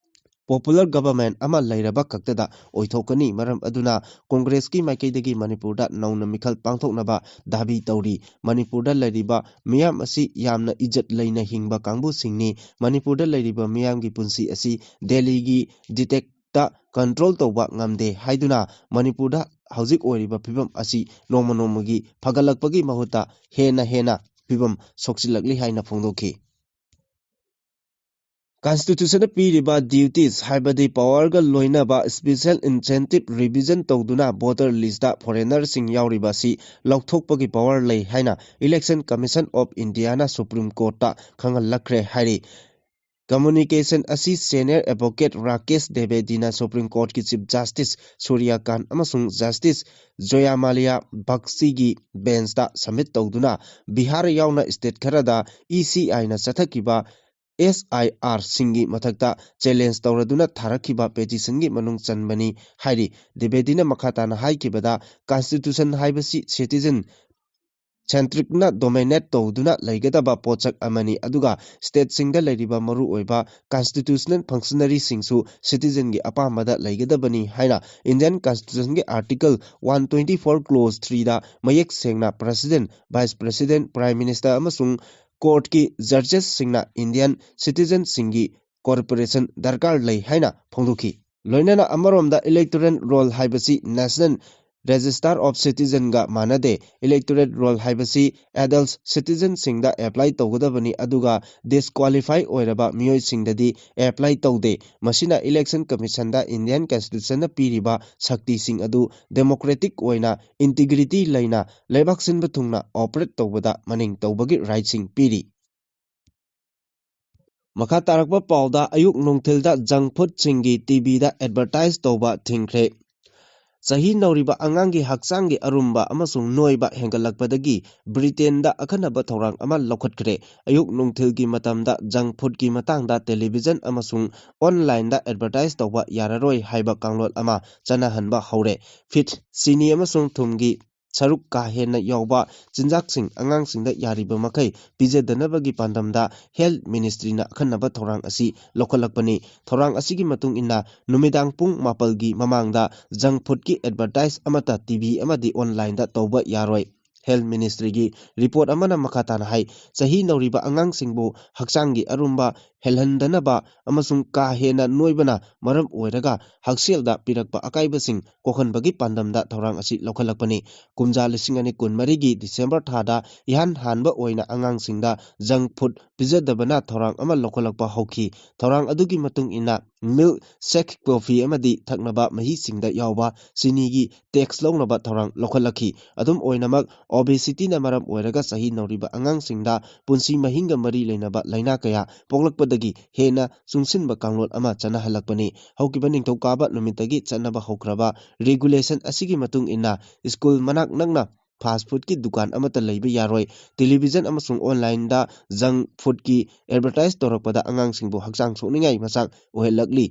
popular government ꯑꯃ ꯂꯩꯔꯕ ꯈꯛꯇꯗ ꯑꯣꯏꯊꯣꯛꯀꯅꯤ꯫ ꯃꯔꯝ ꯑꯗꯨꯅ ꯀꯣꯡꯒ꯭ꯔꯦꯁꯀꯤ ꯃꯥꯏꯀꯩꯗꯒꯤ ꯃꯅꯤꯄꯨꯔꯗ ꯅꯧꯅ ꯃꯤꯈꯜ ꯄꯥꯡꯊꯣꯛꯅꯕ ꯗꯥꯕꯤ ꯇꯧꯔꯤ꯫ ꯃꯅꯤꯄꯨꯔꯗ ꯂꯩꯔꯤꯕ ꯃꯤꯌꯥꯝ ꯑꯁꯤ ꯌꯥꯝꯅ ꯏꯖꯠ ꯂꯩꯅ ꯍꯤꯡꯕ ꯀꯥꯡꯕꯨꯁꯤꯡꯅꯤ꯫ ꯃꯅꯤꯄꯨꯔꯗ ꯂꯩꯔꯤꯕ ꯃꯤꯌꯥꯝꯒꯤ ꯄꯨꯟꯁꯤ ꯑꯁꯤ ꯗꯦꯜꯂꯤꯒꯤ ꯗꯤꯇꯦꯛꯇ control ꯇꯧꯕ ꯉꯝꯗꯦ ꯍꯥꯏꯗꯨꯅ ꯃꯅꯤꯄꯨꯔꯗ ꯍꯧꯖꯤꯛ ꯑꯣꯏꯔꯤꯕ ꯐꯤꯕꯝ ꯑꯁꯤ ꯅꯣꯡꯃ ꯅꯣꯡꯃꯒꯤ ꯐꯒꯠꯂꯛꯄꯒꯤ ꯃꯍꯨꯠꯇ ꯍꯦꯟꯅ ꯍꯦꯟꯅ ꯐꯤꯕꯝ ꯁꯣꯛꯆꯤꯜꯂꯛꯂꯤ ꯍꯥꯏꯅ ꯐꯣꯡꯗꯣꯛꯈꯤ꯫ Constitutionꯗ ꯄꯤꯔꯤꯕ duties, ꯍꯥꯏꯕꯗꯤ powerꯒ ꯂꯣꯏꯅꯕ special incentive revision ꯇꯧꯗꯨꯅ voter listꯇ foreignerꯁꯤꯡ ꯌꯥꯎꯔꯤꯕ ꯑꯁꯤ ꯂꯧꯊꯣꯛꯄꯒꯤ power ꯂꯩ ꯍꯥꯏꯅ Election Commission of Indiaꯅ Supreme Courtꯇ ꯈꯪꯍꯜꯂꯛꯈ꯭ꯔꯦ ꯍꯥꯏꯔꯤ꯫ Communication ꯑꯁꯤ senior advocate Rakesh ꯗ꯭ꯋꯤꯕꯦꯗꯤꯅ Supreme Courtꯀꯤ Chief Justice ꯁꯨꯔ꯭ꯌꯀꯥꯟ ꯑꯃꯁꯨꯡ Justice ꯖꯣꯌꯥꯃꯥꯂꯤꯌꯥ ꯕꯛꯁꯤꯒꯤ benchꯇ submit ꯇꯧꯗꯨꯅ, ꯕꯤꯍꯥꯔ ꯌꯥꯎꯅ state ꯈꯔꯗ ꯏ ꯁꯤ ꯑꯥꯏꯅ ꯆꯠꯊꯈꯤꯕ ꯑꯦꯁ ꯑꯥꯏ ꯑꯥꯔꯁꯤꯡꯒꯤ ꯃꯊꯛꯇ ꯆꯦꯂꯦꯟꯖ ꯇꯧꯔꯗꯨꯅ ꯊꯥꯔꯛꯈꯤꯕ ꯄꯦꯇꯤꯁꯟꯒꯤ ꯃꯅꯨꯡ ꯆꯟꯕꯅꯤ ꯍꯥꯏꯔꯤ꯫ ꯗꯤꯕꯦꯗꯤꯅ ꯃꯈꯥ ꯇꯥꯅ ꯍꯥꯏꯈꯤꯕꯗ, ꯀꯟꯁꯇꯤꯇ꯭ꯌꯨꯁꯟ ꯍꯥꯏꯕꯁꯤ ꯁꯤꯇꯤꯖꯟ ꯁꯦꯟꯇ꯭ꯔꯤꯛꯅ ꯗꯣꯃꯤꯅꯦꯠ ꯇꯧꯗꯨꯅ ꯂꯩꯒꯗꯕ ꯄꯣꯠꯁꯛ ꯑꯃꯅꯤ, ꯑꯗꯨꯒ ꯁ꯭ꯇꯦꯠꯁꯤꯡꯗ ꯂꯩꯔꯤꯕ ꯃꯔꯨꯑꯣꯏꯕ ꯀꯟꯁꯇꯤꯇ꯭ꯌꯨꯁꯅꯦꯜ ꯐꯪꯁꯅꯔꯤꯁꯤꯡꯁꯨ ꯁꯤꯇꯤꯖꯟꯒꯤ ꯑꯄꯥꯝꯕꯗ ꯂꯩꯒꯗꯕꯅꯤ ꯍꯥꯏꯅ ꯏꯟꯗꯤꯌꯟ ꯀꯟꯁꯇꯤꯇ꯭ꯌꯨꯁꯟꯒꯤ article one twenty four clause ꯊ꯭ꯔꯤꯗ ꯃꯌꯦꯛ ꯁꯦꯡꯅ president, vice president, prime minister ꯑꯃꯁꯨꯡ ꯀꯣꯔꯠꯀꯤ ꯖꯖꯦꯁꯁꯤꯡꯅ ꯏꯟꯗꯤꯌꯟ ꯁꯤꯇꯤꯖꯟꯁꯤꯡꯒꯤ ꯀꯣꯔꯄꯣꯔꯦꯁꯟ ꯗꯔꯀꯥꯔ ꯂꯩ ꯍꯥꯏꯅ ꯐꯣꯡꯗꯣꯛꯈꯤ꯫ ꯂꯣꯏꯅꯅ ꯑꯃꯔꯣꯝꯗ ꯏꯂꯦꯛꯇꯣꯔꯦꯜ ꯔꯣꯜ ꯍꯥꯏꯕꯁꯤ ꯅꯦꯁꯅꯦꯜ ꯔꯦꯖꯤꯁꯇꯥꯔ ꯑꯣꯐ ꯁꯤꯇꯤꯖꯟꯒ ꯃꯥꯟꯅꯗꯦ꯫ ꯏꯂꯦꯛꯇꯣꯔꯦꯜ ꯔꯣꯜ ꯍꯥꯏꯕꯁꯤ ꯑꯦꯗꯜꯠ ꯁꯤꯇꯤꯖꯟꯁꯤꯡꯗ ꯑꯦꯄ꯭ꯂꯥꯏ ꯇꯧꯒꯗꯕꯅꯤ, ꯑꯗꯨꯒ ꯗꯤꯁꯀ꯭ꯋꯥꯂꯤꯐꯥꯏ ꯑꯣꯏꯔꯕ ꯃꯤꯑꯣꯏꯁꯤꯡꯗꯗꯤ ꯑꯦꯄ꯭ꯂꯥꯏ ꯇꯧꯗꯦ꯫ ꯃꯁꯤꯅ ꯏꯂꯦꯛꯁꯟ ꯀꯃꯤꯁꯟꯗ ꯏꯟꯗꯤꯌꯟ ꯀꯟꯁꯇꯤꯇ꯭ꯌꯨꯁꯟꯅ ꯄꯤꯔꯤꯕ ꯁꯛꯇꯤꯁꯤꯡ ꯑꯗꯨ ꯗꯦꯃꯣꯀ꯭ꯔꯦꯇꯤꯛ ꯑꯣꯏꯅ, ꯏꯟꯇꯤꯒ꯭ꯔꯤꯇꯤ ꯂꯩꯅ, ꯂꯩꯕꯥꯛ ꯁꯤꯟꯕ ꯊꯨꯡꯅ ꯑꯣꯄꯔꯦꯠ ꯇꯧꯕꯗ ꯃꯅꯤꯡ ꯇꯧꯕꯒꯤ ꯔꯥꯏꯠꯁꯤꯡ ꯄꯤꯔꯤ꯫ ꯃꯈꯥ ꯇꯥꯔꯛꯄ ꯄꯥꯎꯗ, ꯑꯌꯨꯛ ꯅꯨꯡꯊꯤꯜꯗ ꯖꯪꯛ ꯐꯨꯗꯁꯤꯡꯒꯤ ꯇꯤꯚꯤꯗ ꯑꯦꯗꯚꯔꯇꯥꯏꯖ ꯇꯧꯕ ꯊꯤꯡꯈ꯭ꯔꯦ꯫ ꯆꯍꯤ ꯅꯧꯔꯤꯕ ꯑꯉꯥꯡꯒꯤ ꯍꯛꯆꯥꯡꯒꯤ ꯑꯔꯨꯝꯕ ꯑꯃꯁꯨꯡ ꯅꯣꯏꯕ ꯍꯦꯟꯒꯠꯂꯛꯄꯗꯒꯤ ꯕ꯭ꯔꯤꯇꯦꯟꯗ ꯑꯈꯟꯅꯕ ꯊꯧꯔꯥꯡ ꯑꯃ ꯂꯧꯈꯠꯈ꯭ꯔꯦ꯫ ꯑꯌꯨꯛ ꯅꯨꯡꯊꯤꯜꯒꯤ ꯃꯇꯝꯗ ꯖꯪꯛ ꯐꯨꯗꯀꯤ ꯃꯇꯥꯡꯗ ꯇꯦꯂꯤꯚꯤꯖꯟ ꯑꯃꯁꯨꯡ ꯑꯣꯟꯂꯥꯏꯟꯗ ꯑꯦꯗꯚꯔꯇꯥꯏꯖ ꯇꯧꯕ ꯌꯥꯔꯔꯣꯏ ꯍꯥꯏꯕ ꯀꯥꯡꯂꯣꯟ ꯑꯃ ꯆꯠꯅꯍꯟꯕ ꯍꯧꯔꯦ꯫ ꯐꯤꯠ, ꯆꯤꯅꯤ ꯑꯃꯁꯨꯡ ꯊꯨꯝꯒꯤ ꯁꯔꯨꯛ ꯀꯥ ꯍꯦꯟꯅ ꯌꯥꯎꯕ ꯆꯤꯟꯖꯥꯛꯁꯤꯡ ꯑꯉꯥꯡꯁꯤꯡꯗ ꯌꯥꯔꯤꯕ ꯃꯈꯩ ꯄꯤꯖꯗꯅꯕꯒꯤ ꯄꯥꯟꯗꯝꯗ ꯍꯦꯜꯊ ꯃꯤꯅꯤꯁꯇ꯭ꯔꯤꯅ ꯑꯈꯟꯅꯕ ꯊꯧꯔꯥꯡ ꯑꯁꯤ ꯂꯧꯈꯠꯂꯛꯄꯅꯤ꯫ ꯊꯧꯔꯥꯡ ꯑꯁꯤꯒꯤ ꯃꯇꯨꯡ ꯏꯟꯅ, ꯅꯨꯃꯤꯗꯥꯡ ꯄꯨꯡ ꯃꯥꯄꯜꯒꯤ ꯃꯃꯥꯡꯗ ꯖꯪꯛ ꯐꯨꯗꯀꯤ ꯑꯦꯗꯚꯔꯇꯥꯏꯖ ꯑꯃꯠꯇ ꯇꯤꯚꯤ ꯑꯃꯗꯤ ꯑꯣꯟꯂꯥꯏꯟꯗ ꯇꯧꯕ ꯌꯥꯔꯣꯏ꯫ ꯍꯦꯜꯊ ꯃꯤꯅꯤꯁꯇ꯭ꯔꯤꯒꯤ ꯔꯤꯄꯣꯔꯠ ꯑꯃꯅ ꯃꯈꯥ ꯇꯥꯅ ꯍꯥꯏ, ꯆꯍꯤ ꯅꯧꯔꯤꯕ ꯑꯉꯥꯡꯁꯤꯡꯕꯨ ꯍꯛꯆꯥꯡꯒꯤ ꯑꯔꯨꯝꯕ ꯍꯦꯜꯍꯟꯗꯅꯕ ꯑꯃꯁꯨꯡ ꯀꯥ ꯍꯦꯟꯅ ꯅꯣꯏꯕꯅ ꯃꯔꯝ ꯑꯣꯏꯔꯒ ꯍꯛꯁꯦꯜꯗ ꯄꯤꯔꯛꯄ ꯑꯀꯥꯏꯕꯁꯤꯡ ꯀꯣꯛꯍꯟꯕꯒꯤ ꯄꯥꯟꯗꯝꯗ ꯊꯧꯔꯥꯡ ꯑꯁꯤ ꯂꯧꯈꯠꯂꯛꯄꯅꯤ꯫ ꯀꯨꯝꯖꯥ ꯂꯤꯁꯤꯡ ꯑꯅꯤ ꯀꯨꯟꯃꯔꯤꯒꯤ ꯗꯤꯁꯦꯝꯕꯔ ꯊꯥꯗ ꯏꯍꯥꯟ ꯍꯥꯟꯕ ꯑꯣꯏꯅ ꯑꯉꯥꯡꯁꯤꯡꯗ ꯖꯪꯛ ꯐꯨꯗ ꯄꯤꯖꯗꯕꯅ ꯊꯧꯔꯥꯡ ꯑꯃ ꯂꯧꯈꯠꯂꯛꯄ ꯍꯧꯈꯤ꯫ ꯊꯧꯔꯥꯡ ꯑꯗꯨꯒꯤ ꯃꯇꯨꯡ ꯏꯟꯅ, ꯃꯤꯜꯛ ꯁꯦꯛ, ꯀꯣꯐꯤ ꯑꯃꯗꯤ ꯊꯛꯅꯕ ꯃꯍꯤꯁꯤꯡꯗ ꯌꯥꯎꯕ ꯆꯤꯅꯤꯒꯤ ꯇꯦꯛꯁ ꯂꯧꯅꯕ ꯊꯧꯔꯥꯡ ꯂꯧꯈꯠꯂꯛꯈꯤ꯫ ꯑꯗꯨꯝ ꯑꯣꯏꯅꯃꯛ, ꯑꯣꯕꯦꯁꯤꯇꯤꯅ ꯃꯔꯝ ꯑꯣꯏꯔꯒ ꯆꯍꯤ ꯅꯧꯔꯤꯕ ꯑꯉꯥꯡꯁꯤꯡꯗ ꯄꯨꯟꯁꯤ ꯃꯍꯤꯡꯒ ꯃꯔꯤ ꯂꯩꯅꯕ ꯂꯥꯏꯅꯥ ꯀꯌꯥ ꯄꯣꯛꯂꯛꯄꯗꯒꯤ ꯍꯦꯟꯅ ꯆꯨꯡꯁꯤꯟꯕ ꯀꯥꯡꯂꯣꯟ ꯑꯃ ꯆꯠꯅꯍꯜꯂꯛꯄꯅꯤ꯫ ꯍꯧꯈꯤꯕ ꯅꯤꯡꯊꯧꯀꯥꯕ ꯅꯨꯃꯤꯠꯇꯒꯤ ꯆꯠꯅꯕ ꯍꯧꯈ꯭ꯔꯕ ꯔꯤꯒꯨꯂꯦꯁꯟ ꯑꯁꯤꯒꯤ ꯃꯇꯨꯡ ꯏꯟꯅ, ꯁ꯭ꯀꯨꯜ ꯃꯅꯥꯛ ꯅꯛꯅ ꯐꯥꯁ ꯐꯨꯗꯀꯤ ꯗꯨꯀꯥꯟ ꯑꯃꯠꯇ ꯂꯩꯕ ꯌꯥꯔꯣꯏ꯫ ꯇꯦꯂꯤꯚꯤꯖꯟ ꯑꯃꯁꯨꯡ ꯑꯣꯟꯂꯥꯏꯟꯗ ꯖꯪ ꯐꯨꯗꯀꯤ ꯑꯦꯗꯚꯔꯇꯥꯏꯁ ꯇꯧꯔꯛꯄꯗ ꯑꯉꯥꯡꯁꯤꯡꯕꯨ ꯍꯛꯆꯥꯡ ꯁꯣꯛꯅꯤꯡꯉꯥꯏ ꯃꯆꯥꯛ ꯑꯣꯏꯍꯜꯂꯛꯂꯤ꯫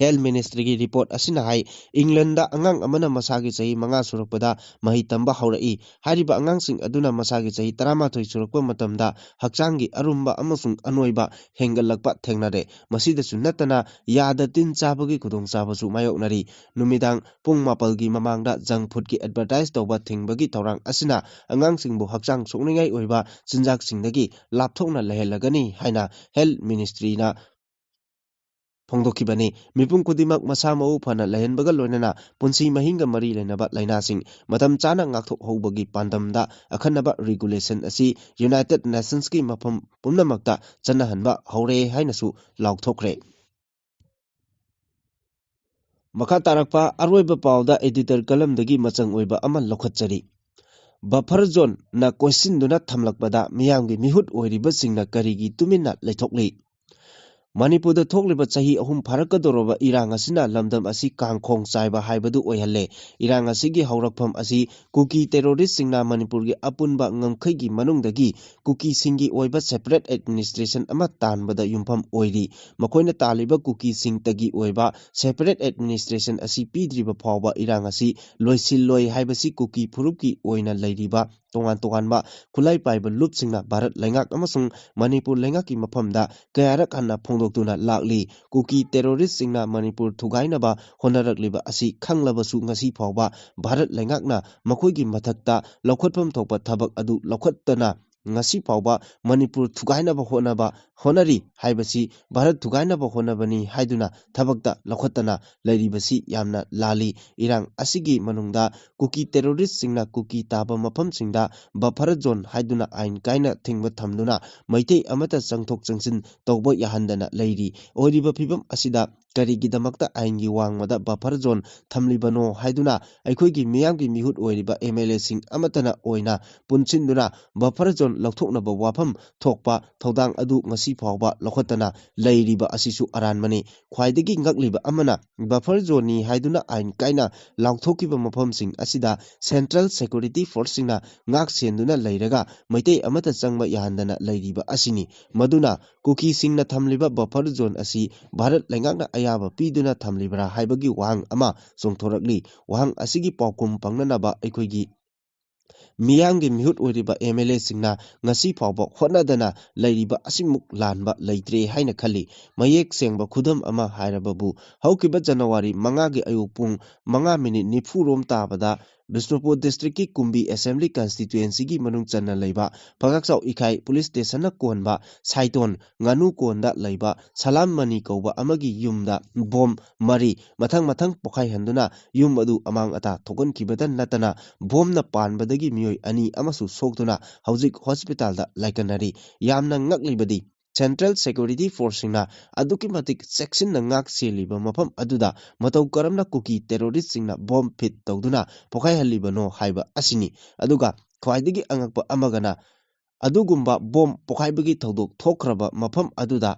ꯍꯦꯜꯊ ꯃꯤꯅꯤꯁꯇ꯭ꯔꯤꯒꯤ ꯔꯤꯄꯣꯔꯠ ꯑꯁꯤꯅ ꯍꯥꯏ, ꯏꯪꯂꯦꯟꯗ ꯑꯉꯥꯡ ꯑꯃꯅ ꯃꯁꯥꯒꯤ ꯆꯍꯤ ꯃꯉꯥ ꯁꯨꯔꯛꯄꯗ ꯃꯍꯩ ꯇꯝꯕ ꯍꯧꯔꯛꯏ꯫ ꯍꯥꯏꯔꯤꯕ ꯑꯉꯥꯡꯁꯤꯡ ꯑꯗꯨꯅ ꯃꯁꯥꯒꯤ ꯆꯍꯤ ꯇꯔꯥꯃꯥꯊꯣꯏ ꯁꯨꯔꯛꯄ ꯃꯇꯝꯗ ꯍꯛꯆꯥꯡꯒꯤ ꯑꯔꯨꯝꯕ ꯑꯃꯁꯨꯡ ꯑꯅꯣꯏꯕ ꯍꯦꯟꯒꯠꯂꯛꯄ ꯊꯦꯡꯅꯔꯦ꯫ ꯃꯁꯤꯗꯁꯨ ꯅꯠꯇꯅ, ꯌꯥꯗ ꯇꯤꯟ ꯆꯥꯕꯒꯤ ꯈꯨꯗꯣꯡꯆꯥꯕꯁꯨ ꯃꯥꯌꯣꯛꯅꯔꯤ꯫ ꯅꯨꯃꯤꯗꯥꯡ ꯄꯨꯡ ꯃꯥꯄꯜꯒꯤ ꯃꯃꯥꯡꯗ ꯖꯪ ꯐꯨꯗꯀꯤ ꯑꯦꯗꯚꯔꯇꯥꯏꯁ ꯇꯧꯕ ꯊꯤꯡꯕꯒꯤ ꯊꯧꯔꯥꯡ ꯑꯁꯤꯅ ꯑꯉꯥꯡꯁꯤꯡꯕꯨ ꯍꯛꯆꯥꯡ ꯁꯣꯛꯅꯤꯡꯉꯥꯏ ꯑꯣꯏꯕ ꯆꯤꯟꯖꯥꯛꯁꯤꯡꯗꯒꯤ ꯂꯥꯞꯊꯣꯛꯅ ꯂꯩꯍꯜꯂꯒꯅꯤ ꯍꯥꯏꯅ ꯍꯦꯜꯊ ꯃꯤꯅꯤꯁꯇ꯭ꯔꯤꯅ ꯐꯣꯡꯗꯣꯛꯈꯤꯕꯅꯤ꯫ ꯃꯤꯄꯨꯝ ꯈꯨꯗꯤꯡꯃꯛ ꯃꯁꯥ ꯃꯎ ꯐꯅ ꯂꯩꯍꯟꯕꯒ ꯂꯣꯏꯅꯅ ꯄꯨꯟꯁꯤ ꯃꯍꯤꯡꯒ ꯃꯔꯤ ꯂꯩꯅꯕ ꯂꯥꯏꯅꯥꯁꯤꯡ ꯃꯇꯝ ꯆꯥꯅ ꯉꯥꯛꯊꯣꯛꯍꯧꯕꯒꯤ ꯄꯥꯟꯗꯝꯗ ꯑꯈꯟꯅꯕ ꯔꯤꯒꯨꯂꯦꯁꯟ ꯑꯁꯤ ꯌꯨꯅꯥꯏꯇꯦꯗ ꯅꯦꯁꯟꯁꯀꯤ ꯃꯐꯝ ꯄꯨꯝꯅꯃꯛꯇ ꯆꯠꯅꯍꯟꯕ ꯍꯧꯔꯦ ꯍꯥꯏꯅꯁꯨ ꯂꯥꯎꯊꯣꯛꯈ꯭ꯔꯦ꯫ ꯃꯈꯥ ꯇꯥꯔꯛꯄ ꯑꯔꯣꯏꯕ ꯄꯥꯎꯗ ꯑꯦꯗꯤꯇꯔ ꯀꯂꯝꯗꯒꯤ ꯃꯆꯪ ꯑꯣꯏꯕ ꯑꯃ ꯂꯧꯈꯠꯆꯔꯤ꯫ ꯕꯐꯔ ꯖꯣꯟꯅ ꯀꯣꯏꯁꯤꯟꯗꯨꯅ ꯊꯝꯂꯛꯄꯗ ꯃꯤꯌꯥꯝꯒꯤ ꯃꯤꯍꯨꯠ ꯑꯣꯏꯔꯤꯕꯁꯤꯡꯅ ꯀꯔꯤꯒꯤ ꯇꯨꯃꯤꯟꯅ ꯂꯩꯊꯣꯛꯂꯤ? ꯃꯅꯤꯄꯨꯔꯗ ꯊꯣꯛꯂꯤꯕ ꯆꯍꯤ ꯑꯍꯨꯝ ꯐꯥꯔꯛꯀꯗꯧꯔꯕ ꯏꯔꯥꯡ ꯑꯁꯤꯅ ꯂꯝꯗꯝ ꯑꯁꯤ ꯀꯥꯡꯈꯣꯡ ꯆꯥꯏꯕ ꯍꯥꯏꯕꯗꯨ ꯑꯣꯏꯍꯜꯂꯦ꯫ ꯏꯔꯥꯡ ꯑꯁꯤꯒꯤ ꯍꯧꯔꯛꯐꯝ ꯑꯁꯤ ꯀꯨꯀꯤ ꯇꯦꯔꯣꯔꯤꯁꯁꯤꯡꯅ ꯃꯅꯤꯄꯨꯔꯒꯤ ꯑꯄꯨꯟꯕ ꯉꯝꯈꯩꯒꯤ ꯃꯅꯨꯡꯗꯒꯤ ꯀꯨꯀꯤꯁꯤꯡꯒꯤ ꯑꯣꯏꯕ ꯁꯦꯄꯔꯦꯠ ꯑꯦꯗꯃꯤꯅꯤꯁꯇ꯭ꯔꯦꯁꯟ ꯑꯃ ꯇꯥꯟꯕꯗ ꯌꯨꯝꯐꯝ ꯑꯣꯏꯔꯤ꯫ ꯃꯈꯣꯏꯅ ꯇꯥꯜꯂꯤꯕ ꯀꯨꯀꯤꯁꯤꯡꯇꯒꯤ ꯑꯣꯏꯕ ꯁꯦꯄꯔꯦꯠ ꯑꯦꯗꯃꯤꯅꯤꯁꯇ꯭ꯔꯦꯁꯟ ꯑꯁꯤ ꯄꯤꯗ꯭ꯔꯤꯕ ꯐꯥꯎꯕ ꯏꯔꯥꯡ ꯑꯁꯤ ꯂꯣꯏꯁꯤꯜꯂꯣꯏ ꯍꯥꯏꯕꯁꯤ ꯀꯨꯀꯤ ꯐꯨꯔꯨꯞꯀꯤ ꯑꯣꯏꯅ ꯂꯩꯔꯤꯕ ꯇꯣꯉꯥꯟ ꯇꯣꯉꯥꯟꯕ ꯈꯨꯠꯂꯥꯏ ꯄꯥꯏꯕ ꯂꯨꯞꯁꯤꯡꯅ ꯚꯥꯔꯠ ꯂꯩꯉꯥꯛ ꯑꯃꯁꯨꯡ ꯃꯅꯤꯄꯨꯔ ꯂꯩꯉꯥꯛꯀꯤ ꯃꯐꯝꯗ ꯀꯌꯥꯔꯛ ꯍꯟꯅ ꯐꯣꯡꯗꯣꯛꯇꯨꯅ ꯂꯥꯛꯂꯤ꯫ ꯀꯨꯀꯤ ꯇꯦꯔꯣꯔꯤꯁꯁꯤꯡꯅ ꯃꯅꯤꯄꯨꯔ ꯊꯨꯒꯥꯏꯅꯕ ꯍꯣꯠꯅꯔꯛꯂꯤꯕ ꯑꯁꯤ ꯈꯪꯂꯕꯁꯨ ꯉꯁꯤ ꯐꯥꯎꯕ ꯚꯥꯔꯠ ꯂꯩꯉꯥꯛꯅ ꯃꯈꯣꯏꯒꯤ ꯃꯊꯛꯇ ꯂꯧꯈꯠꯐꯝ ꯊꯣꯛꯄ ꯊꯕꯛ ꯑꯗꯨ ꯂꯧꯈꯠꯇꯅ ꯉꯁꯤ ꯐꯥꯎꯕ ꯃꯅꯤꯄꯨꯔ ꯊꯨꯒꯥꯏꯅꯕ ꯍꯣꯠꯅꯕ ꯍꯣꯠꯅꯔꯤ ꯍꯥꯏꯕꯁꯤ ꯚꯥꯔꯠ ꯊꯨꯒꯥꯏꯅꯕ ꯍꯣꯠꯅꯕꯅꯤ ꯍꯥꯏꯗꯨꯅ ꯊꯕꯛꯇ ꯂꯧꯈꯠꯇꯅ ꯂꯩꯔꯤꯕꯁꯤ ꯌꯥꯝꯅ ꯂꯥꯜꯂꯤ꯫ ꯏꯔꯥꯡ ꯑꯁꯤꯒꯤ ꯃꯅꯨꯡꯗ ꯀꯨꯀꯤ ꯇꯦꯔꯣꯔꯤꯁꯁꯤꯡꯅ ꯀꯨꯀꯤ ꯇꯥꯕ ꯃꯐꯝꯁꯤꯡꯗ ꯕꯐꯔ ꯖꯣꯟ ꯍꯥꯏꯗꯨꯅ ꯑꯥꯏꯟ ꯀꯥꯏꯅ ꯊꯤꯡꯕ ꯊꯝꯗꯨꯅ ꯃꯩꯇꯩ ꯑꯃꯠꯇ ꯆꯪꯊꯣꯛ ꯆꯪꯁꯤꯟ ꯇꯧꯕ ꯌꯥꯍꯟꯗꯅ ꯂꯩꯔꯤ꯫ ꯑꯣꯏꯔꯤꯕ ꯐꯤꯕꯝ ꯑꯁꯤꯗ ꯀꯔꯤꯒꯤꯗꯃꯛꯇ ꯑꯥꯏꯟꯒꯤ ꯋꯥꯡꯃꯗ ꯕꯐꯔ ꯖꯣꯟ ꯊꯝꯂꯤꯕꯅꯣ ꯍꯥꯏꯗꯨꯅ ꯑꯩꯈꯣꯏꯒꯤ ꯃꯤꯌꯥꯝꯒꯤ ꯃꯤꯍꯨꯠ ꯑꯣꯏꯔꯤꯕ ꯑꯦꯝ ꯑꯦꯜ ꯑꯦꯁꯤꯡ ꯑꯃꯠꯇꯅ ꯑꯣꯏꯅ ꯄꯨꯟꯁꯤꯟꯗꯨꯅ ꯕꯐꯔ ꯖꯣꯟ ꯂꯧꯊꯣꯛꯅꯕ ꯋꯥꯐꯝ ꯊꯣꯛꯄ ꯊꯧꯗꯥꯡ ꯑꯗꯨ ꯉꯁꯤ ꯐꯥꯎꯕ ꯂꯧꯈꯠꯇꯅ ꯂꯩꯔꯤꯕ ꯑꯁꯤꯁꯨ ꯑꯔꯥꯟꯕꯅꯤ꯫ ꯈ꯭ꯋꯥꯏꯗꯒꯤ ꯉꯛꯂꯤꯕ ꯑꯃꯅ, ꯕꯐꯔ ꯖꯣꯟꯅꯤ ꯍꯥꯏꯗꯨꯅ ꯑꯥꯏꯟ ꯀꯥꯏꯅ ꯂꯥꯎꯊꯣꯛꯈꯤꯕ ꯃꯐꯝꯁꯤꯡ ꯑꯁꯤꯗ ꯁꯦꯟꯇ꯭ꯔꯦꯜ ꯁꯦꯀ꯭ꯌꯨꯔꯤꯇꯤ ꯐꯣꯔꯁꯁꯤꯡꯅ ꯉꯥꯛ ꯁꯦꯟꯗꯨꯅ ꯂꯩꯔꯒ ꯃꯩꯇꯩ ꯑꯃꯠꯇ ꯆꯪꯕ ꯌꯥꯍꯟꯗꯅ ꯂꯩꯔꯤꯕ ꯑꯁꯤꯅꯤ꯫ ꯃꯗꯨꯅ ꯀꯨꯀꯤꯁꯤꯡꯅ ꯊꯝꯂꯤꯕ ꯕꯐꯔ ꯖꯣꯟ ꯑꯁꯤ ꯚꯥꯔꯠ ꯂꯩꯉꯥꯛꯅ ꯑꯌꯥꯕ ꯄꯤꯗꯨꯅ ꯊꯝꯂꯤꯕ꯭ꯔꯥ ꯍꯥꯏꯕꯒꯤ ꯋꯥꯍꯪ ꯑꯃ ꯆꯣꯡꯊꯣꯔꯛꯂꯤ꯫ ꯋꯥꯍꯪ ꯑꯁꯤꯒꯤ ꯄꯥꯎꯈꯨꯝ ꯐꯪꯅꯅꯕ ꯑꯩꯈꯣꯏꯒꯤ ꯃꯤꯌꯥꯝꯒꯤ ꯃꯤꯍꯨꯠ ꯑꯣꯏꯔꯤꯕ ꯑꯦꯝ ꯑꯦꯜ ꯑꯦꯁꯤꯡꯅ ꯉꯁꯤ ꯐꯥꯎꯕ ꯍꯣꯠꯅꯗꯅ ꯂꯩꯔꯤꯕ ꯑꯁꯤꯃꯨꯛ ꯂꯥꯟꯕ ꯂꯩꯇ꯭ꯔꯦ ꯍꯥꯏꯅ ꯈꯜꯂꯤ꯫ ꯃꯌꯦꯛ ꯁꯦꯡꯕ ꯈꯨꯗꯝ ꯑꯃ ꯍꯥꯏꯔꯕꯕꯨ, ꯍꯧꯈꯤꯕ ꯖꯅꯋꯥꯔꯤ ꯃꯉꯥꯒꯤ ꯑꯌꯨꯛ ꯄꯨꯡ ꯃꯉꯥ ꯃꯤꯅꯤꯠ ꯅꯤꯐꯨ ꯔꯣꯝ ꯇꯥꯕꯗ ꯕꯤꯁꯅꯨꯄꯨꯔ ꯗꯤꯁꯇ꯭ꯔꯤꯛꯀꯤ ꯀꯨꯝꯕꯤ ꯑꯦꯁꯦꯝꯕ꯭ꯂꯤ ꯀꯟꯁꯇꯤꯇ꯭ꯌꯨꯑꯦꯟꯁꯤꯒꯤ ꯃꯅꯨꯡ ꯆꯟꯅ ꯂꯩꯕ ꯐꯒꯥꯛꯆꯥꯎ ꯏꯈꯥꯏ ꯄꯨꯂꯤꯁ ꯁ꯭ꯇꯦꯁꯟꯅ ꯀꯣꯟꯕ ꯁꯥꯏꯇꯣꯟ ꯉꯥꯅꯨ ꯀꯣꯟꯗ ꯂꯩꯕ ꯁꯂꯥꯝ ꯃꯅꯤ ꯀꯧꯕ ꯑꯃꯒꯤ ꯌꯨꯝꯗ ꯕꯣꯝ ꯃꯔꯤ ꯃꯊꯪ ꯃꯊꯪ ꯄꯣꯈꯥꯏꯍꯟꯗꯨꯅ ꯌꯨꯝ ꯑꯗꯨ ꯑꯃꯥꯡ ꯑꯇꯥ ꯊꯣꯛꯍꯟꯈꯤꯕꯗ ꯅꯠꯇꯅ ꯕꯣꯝꯅ ꯄꯥꯟꯕꯗꯒꯤ ꯃꯤꯑꯣꯏ ꯑꯅꯤ ꯑꯃꯁꯨ ꯁꯣꯛꯇꯨꯅ ꯍꯧꯖꯤꯛ ꯍꯣꯁꯄꯤꯇꯥꯜꯗ ꯂꯥꯏꯀꯠꯅꯔꯤ꯫ ꯌꯥꯝꯅ ꯉꯛꯂꯤꯕꯗꯤ ꯁꯦꯟꯇ꯭ꯔꯦꯜ ꯁꯦꯀ꯭ꯌꯨꯔꯤꯇꯤ ꯐꯣꯔꯁꯁꯤꯡꯅ ꯑꯗꯨꯛꯀꯤ ꯃꯇꯤꯛ ꯆꯦꯛꯁꯤꯟꯅ ꯉꯥꯛ ꯁꯦꯜꯂꯤꯕ ꯃꯐꯝ ꯑꯗꯨꯗ ꯃꯇꯧ ꯀꯔꯝꯅ ꯀꯨꯀꯤ ꯇꯦꯔꯣꯔꯤꯁꯁꯤꯡꯅ ꯕꯣꯝ ꯐꯤꯠ ꯇꯧꯗꯨꯅ ꯄꯣꯈꯥꯏꯍꯜꯂꯤꯕꯅꯣ ꯍꯥꯏꯕ ꯑꯁꯤꯅꯤ꯫ ꯑꯗꯨꯒ ꯈ꯭ꯋꯥꯏꯗꯒꯤ ꯑꯉꯛꯄ ꯑꯃꯒꯅ, ꯑꯗꯨꯒꯨꯝꯕ ꯕꯣꯝ ꯄꯣꯈꯥꯏꯕꯒꯤ ꯊꯧꯗꯣꯛ ꯊꯣꯛꯈ꯭ꯔꯕ ꯃꯐꯝ ꯑꯗꯨꯗ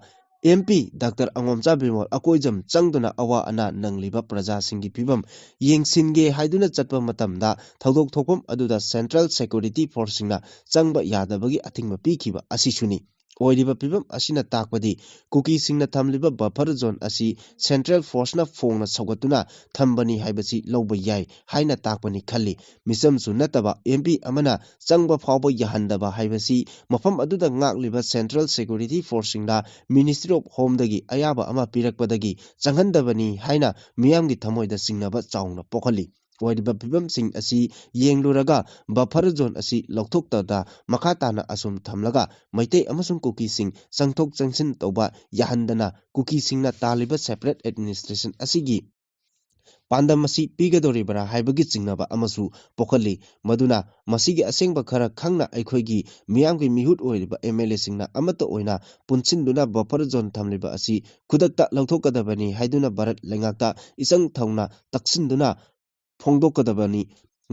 M P doctor Angomcha Bimol Akoijam ꯆꯪꯗꯨꯅ ꯑꯋꯥ ꯑꯅꯥ ꯅꯪꯂꯤꯕ ꯄ꯭ꯔꯖꯥꯁꯤꯡꯒꯤ ꯐꯤꯕꯝ ꯌꯦꯡꯁꯤꯟꯒꯦ ꯍꯥꯏꯗꯨꯅ ꯆꯠꯄ ꯃꯇꯝꯗ ꯊꯧꯗꯣꯛ ꯊꯣꯛꯐꯝ ꯑꯗꯨꯗ ꯁꯦꯟꯇ꯭ꯔꯦꯜ ꯁꯦꯀ꯭ꯌꯨꯔꯤꯇꯤ ꯐꯣꯔꯁꯁꯤꯡꯅ ꯆꯪꯕ ꯌꯥꯗꯕꯒꯤ ꯑꯊꯤꯡꯕ ꯄꯤꯈꯤꯕ ꯑꯁꯤꯁꯨꯅꯤ꯫ ꯑꯣꯏꯔꯤꯕ ꯐꯤꯕꯝ ꯑꯁꯤꯅ ꯇꯥꯛꯄꯗꯤ ꯀꯨꯀꯤꯁꯤꯡꯅ ꯊꯝꯂꯤꯕ ꯕꯐꯔ ꯖꯣꯟ ꯑꯁꯤ ꯁꯦꯟꯇ꯭ꯔꯦꯜ ꯐꯣꯔꯁꯅ ꯐꯣꯡꯅ ꯁꯧꯒꯠꯇꯨꯅ ꯊꯝꯕꯅꯤ ꯍꯥꯏꯕꯁꯤ ꯂꯧꯕ ꯌꯥꯏ ꯍꯥꯏꯅ ꯇꯥꯛꯄꯅꯤ ꯈꯜꯂꯤ꯫ ꯃꯤꯆꯝꯁꯨ ꯅꯠꯇꯕ ꯑꯦꯝ ꯄꯤ ꯑꯃꯅ ꯆꯪꯕ ꯐꯥꯎꯕ ꯌꯥꯍꯟꯗꯕ ꯍꯥꯏꯕꯁꯤ ꯃꯐꯝ ꯑꯗꯨꯗ ꯉꯥꯛꯂꯤꯕ ꯁꯦꯟꯇ꯭ꯔꯦꯜ ꯁꯦꯀ꯭ꯌꯨꯔꯤꯇꯤ ꯐꯣꯔꯁꯁꯤꯡꯗ ꯃꯤꯅꯤꯁꯇ꯭ꯔꯤ ꯑꯣꯐ ꯍꯣꯝꯗꯒꯤ ꯑꯌꯥꯕ ꯑꯃ ꯄꯤꯔꯛꯄꯗꯒꯤ ꯆꯪꯍꯟꯗꯕꯅꯤ ꯍꯥꯏꯅ ꯃꯤꯌꯥꯝꯒꯤ ꯊꯃꯣꯏꯗ ꯆꯤꯡꯅꯕ ꯆꯥꯎꯅ ꯄꯣꯛꯍꯜꯂꯤ꯫ ꯑꯣꯏꯔꯤꯕ ꯐꯤꯕꯝꯁꯤꯡ ꯑꯁꯤ ꯌꯦꯡꯂꯨꯔꯒ ꯕꯐꯔ ꯖꯣꯟ ꯑꯁꯤ ꯂꯧꯊꯣꯛꯇꯗ ꯃꯈꯥ ꯇꯥꯅ ꯑꯁꯨꯝ ꯊꯝꯂꯒ ꯃꯩꯇꯩ ꯑꯃꯁꯨꯡ ꯀꯨꯀꯤꯁꯤꯡ ꯆꯪꯊꯣꯛ ꯆꯪꯁꯤꯟ ꯇꯧꯕ ꯌꯥꯍꯟꯗꯅ ꯀꯨꯀꯤꯁꯤꯡꯅ ꯇꯥꯜꯂꯤꯕ ꯁꯦꯄꯔꯦꯠ ꯑꯦꯗꯃꯤꯅꯤꯁꯇ꯭ꯔꯦꯁꯟ ꯑꯁꯤꯒꯤ ꯄꯥꯟꯗꯝ ꯑꯁꯤ ꯄꯤꯒꯗꯧꯔꯤꯕ꯭ꯔꯥ ꯍꯥꯏꯕꯒꯤ ꯆꯤꯡꯅꯕ ꯑꯃꯁꯨ ꯄꯣꯛꯍꯜꯂꯤ꯫ ꯃꯗꯨꯅ ꯃꯁꯤꯒꯤ ꯑꯁꯦꯡꯕ ꯈꯔ ꯈꯪꯅ ꯑꯩꯈꯣꯏꯒꯤ ꯃꯤꯌꯥꯝꯒꯤ ꯃꯤꯍꯨꯠ ꯑꯣꯏꯔꯤꯕ ꯑꯦꯝ ꯑꯦꯜ ꯑꯦꯁꯤꯡꯅ ꯑꯃꯠꯇ ꯑꯣꯏꯅ ꯄꯨꯟꯁꯤꯟꯗꯨꯅ ꯕꯐꯔ ꯖꯣꯟ ꯊꯝꯂꯤꯕ ꯑꯁꯤ ꯈꯨꯗꯛꯇ ꯂꯧꯊꯣꯛꯀꯗꯕꯅꯤ ꯍꯥꯏꯗꯨꯅ ꯚꯥꯔꯠ ꯂꯩꯉꯥꯛꯇ ꯏꯆꯪ ꯊꯧꯅ ꯇꯛꯁꯤꯟꯗꯨꯅ ꯐꯣꯡꯗꯣꯛꯀꯗꯕꯅꯤ꯫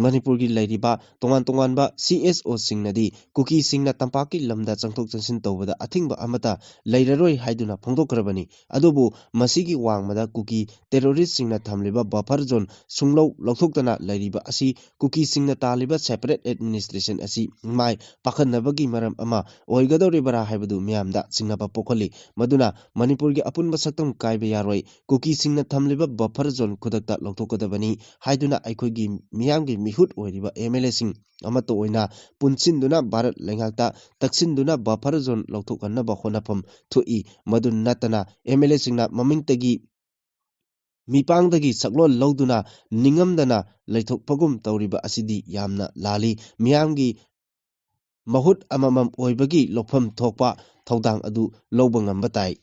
ꯃꯅꯤꯄꯨꯔꯒꯤ ꯂꯩꯔꯤꯕ ꯇꯣꯉꯥꯟ ꯇꯣꯉꯥꯟꯕ ꯁꯤ ꯑꯦꯁ ꯑꯣꯁꯤꯡꯅꯗꯤ ꯀꯨꯀꯤꯁꯤꯡꯅ ꯇꯝꯄꯥꯛꯀꯤ ꯂꯝꯗ ꯆꯪꯊꯣꯛ ꯆꯪꯁꯤꯟ ꯇꯧꯕꯗ ꯑꯊꯤꯡꯕ ꯑꯃꯠꯇ ꯂꯩꯔꯔꯣꯏ ꯍꯥꯏꯗꯨꯅ ꯐꯣꯡꯗꯣꯛꯈ꯭ꯔꯕꯅꯤ꯫ ꯑꯗꯨꯕꯨ ꯃꯁꯤꯒꯤ ꯋꯥꯡꯃꯗ ꯀꯨꯀꯤ ꯇꯦꯔꯣꯔꯤꯁꯁꯤꯡꯅ ꯊꯝꯂꯤꯕ ꯕꯐꯔ ꯖꯣꯟ ꯁꯨꯡꯂꯧ ꯂꯧꯊꯣꯛꯇꯅ ꯂꯩꯔꯤꯕ ꯑꯁꯤ ꯀꯨꯀꯤꯁꯤꯡꯅ ꯇꯥꯜꯂꯤꯕ ꯁꯦꯄꯔꯦꯠ ꯑꯦꯗꯃꯤꯅꯤꯁꯇ꯭ꯔꯦꯁꯟ ꯑꯁꯤ ꯃꯥꯏ ꯄꯥꯛꯍꯟꯅꯕꯒꯤ ꯃꯔꯝ ꯑꯃ ꯑꯣꯏꯒꯗꯧꯔꯤꯕꯔꯥ ꯍꯥꯏꯕꯗꯨ ꯃꯤꯌꯥꯝꯗ ꯆꯤꯡꯅꯕ ꯄꯣꯛꯍꯜꯂꯤ꯫ ꯃꯗꯨꯅ ꯃꯅꯤꯄꯨꯔꯒꯤ ꯑꯄꯨꯟꯕ ꯁꯛꯇꯝ ꯀꯥꯏꯕ ꯌꯥꯔꯣꯏ, ꯀꯨꯀꯤꯁꯤꯡꯅ ꯊꯝꯂꯤꯕ ꯕꯐꯔ ꯖꯣꯟ ꯈꯨꯗꯛꯇ ꯂꯧꯊꯣꯛꯀꯗꯕꯅꯤ ꯍꯥꯏꯗꯨꯅ ꯑꯩꯈꯣꯏꯒꯤ ꯃꯤꯌꯥꯝꯒꯤ ꯃꯤꯍꯨꯠ ꯑꯣꯏꯔꯤꯕ ꯑꯦꯝ ꯑꯦꯜ ꯑꯦꯁꯤꯡ ꯑꯃꯠꯇ ꯑꯣꯏꯅ ꯄꯨꯟꯁꯤꯟꯗꯨꯅ ꯚꯥꯔꯠ ꯂꯩꯉꯥꯛꯇ ꯇꯛꯁꯤꯟꯗꯨꯅ ꯕꯐꯔ ꯖꯣꯟ ꯂꯧꯊꯣꯛꯍꯟꯅꯕ ꯍꯣꯠꯅꯐꯝ ꯊꯣꯛꯏ꯫ ꯃꯗꯨ ꯅꯠꯇꯅ ꯑꯦꯝ ꯑꯦꯜ ꯑꯦꯁꯤꯡꯅ ꯃꯃꯤꯡꯇꯒꯤ ꯃꯤꯄꯥꯡꯗꯒꯤ ꯁꯛꯂꯣꯟ ꯂꯧꯗꯨꯅ ꯅꯤꯡꯉꯝꯗꯅ ꯂꯩꯊꯣꯛꯄꯒꯨꯝ ꯇꯧꯔꯤꯕ ꯑꯁꯤꯗꯤ ꯌꯥꯝꯅ ꯂꯥꯜꯂꯤ꯫ ꯃꯤꯌꯥꯝꯒꯤ ꯃꯍꯨꯠ ꯑꯃꯃꯝ ꯑꯣꯏꯕꯒꯤ ꯂꯧꯐꯝ ꯊꯣꯛꯄ ꯊꯧꯗꯥꯡ ꯑꯗꯨ ꯂꯧꯕ ꯉꯝꯕ ꯇꯥꯏ꯫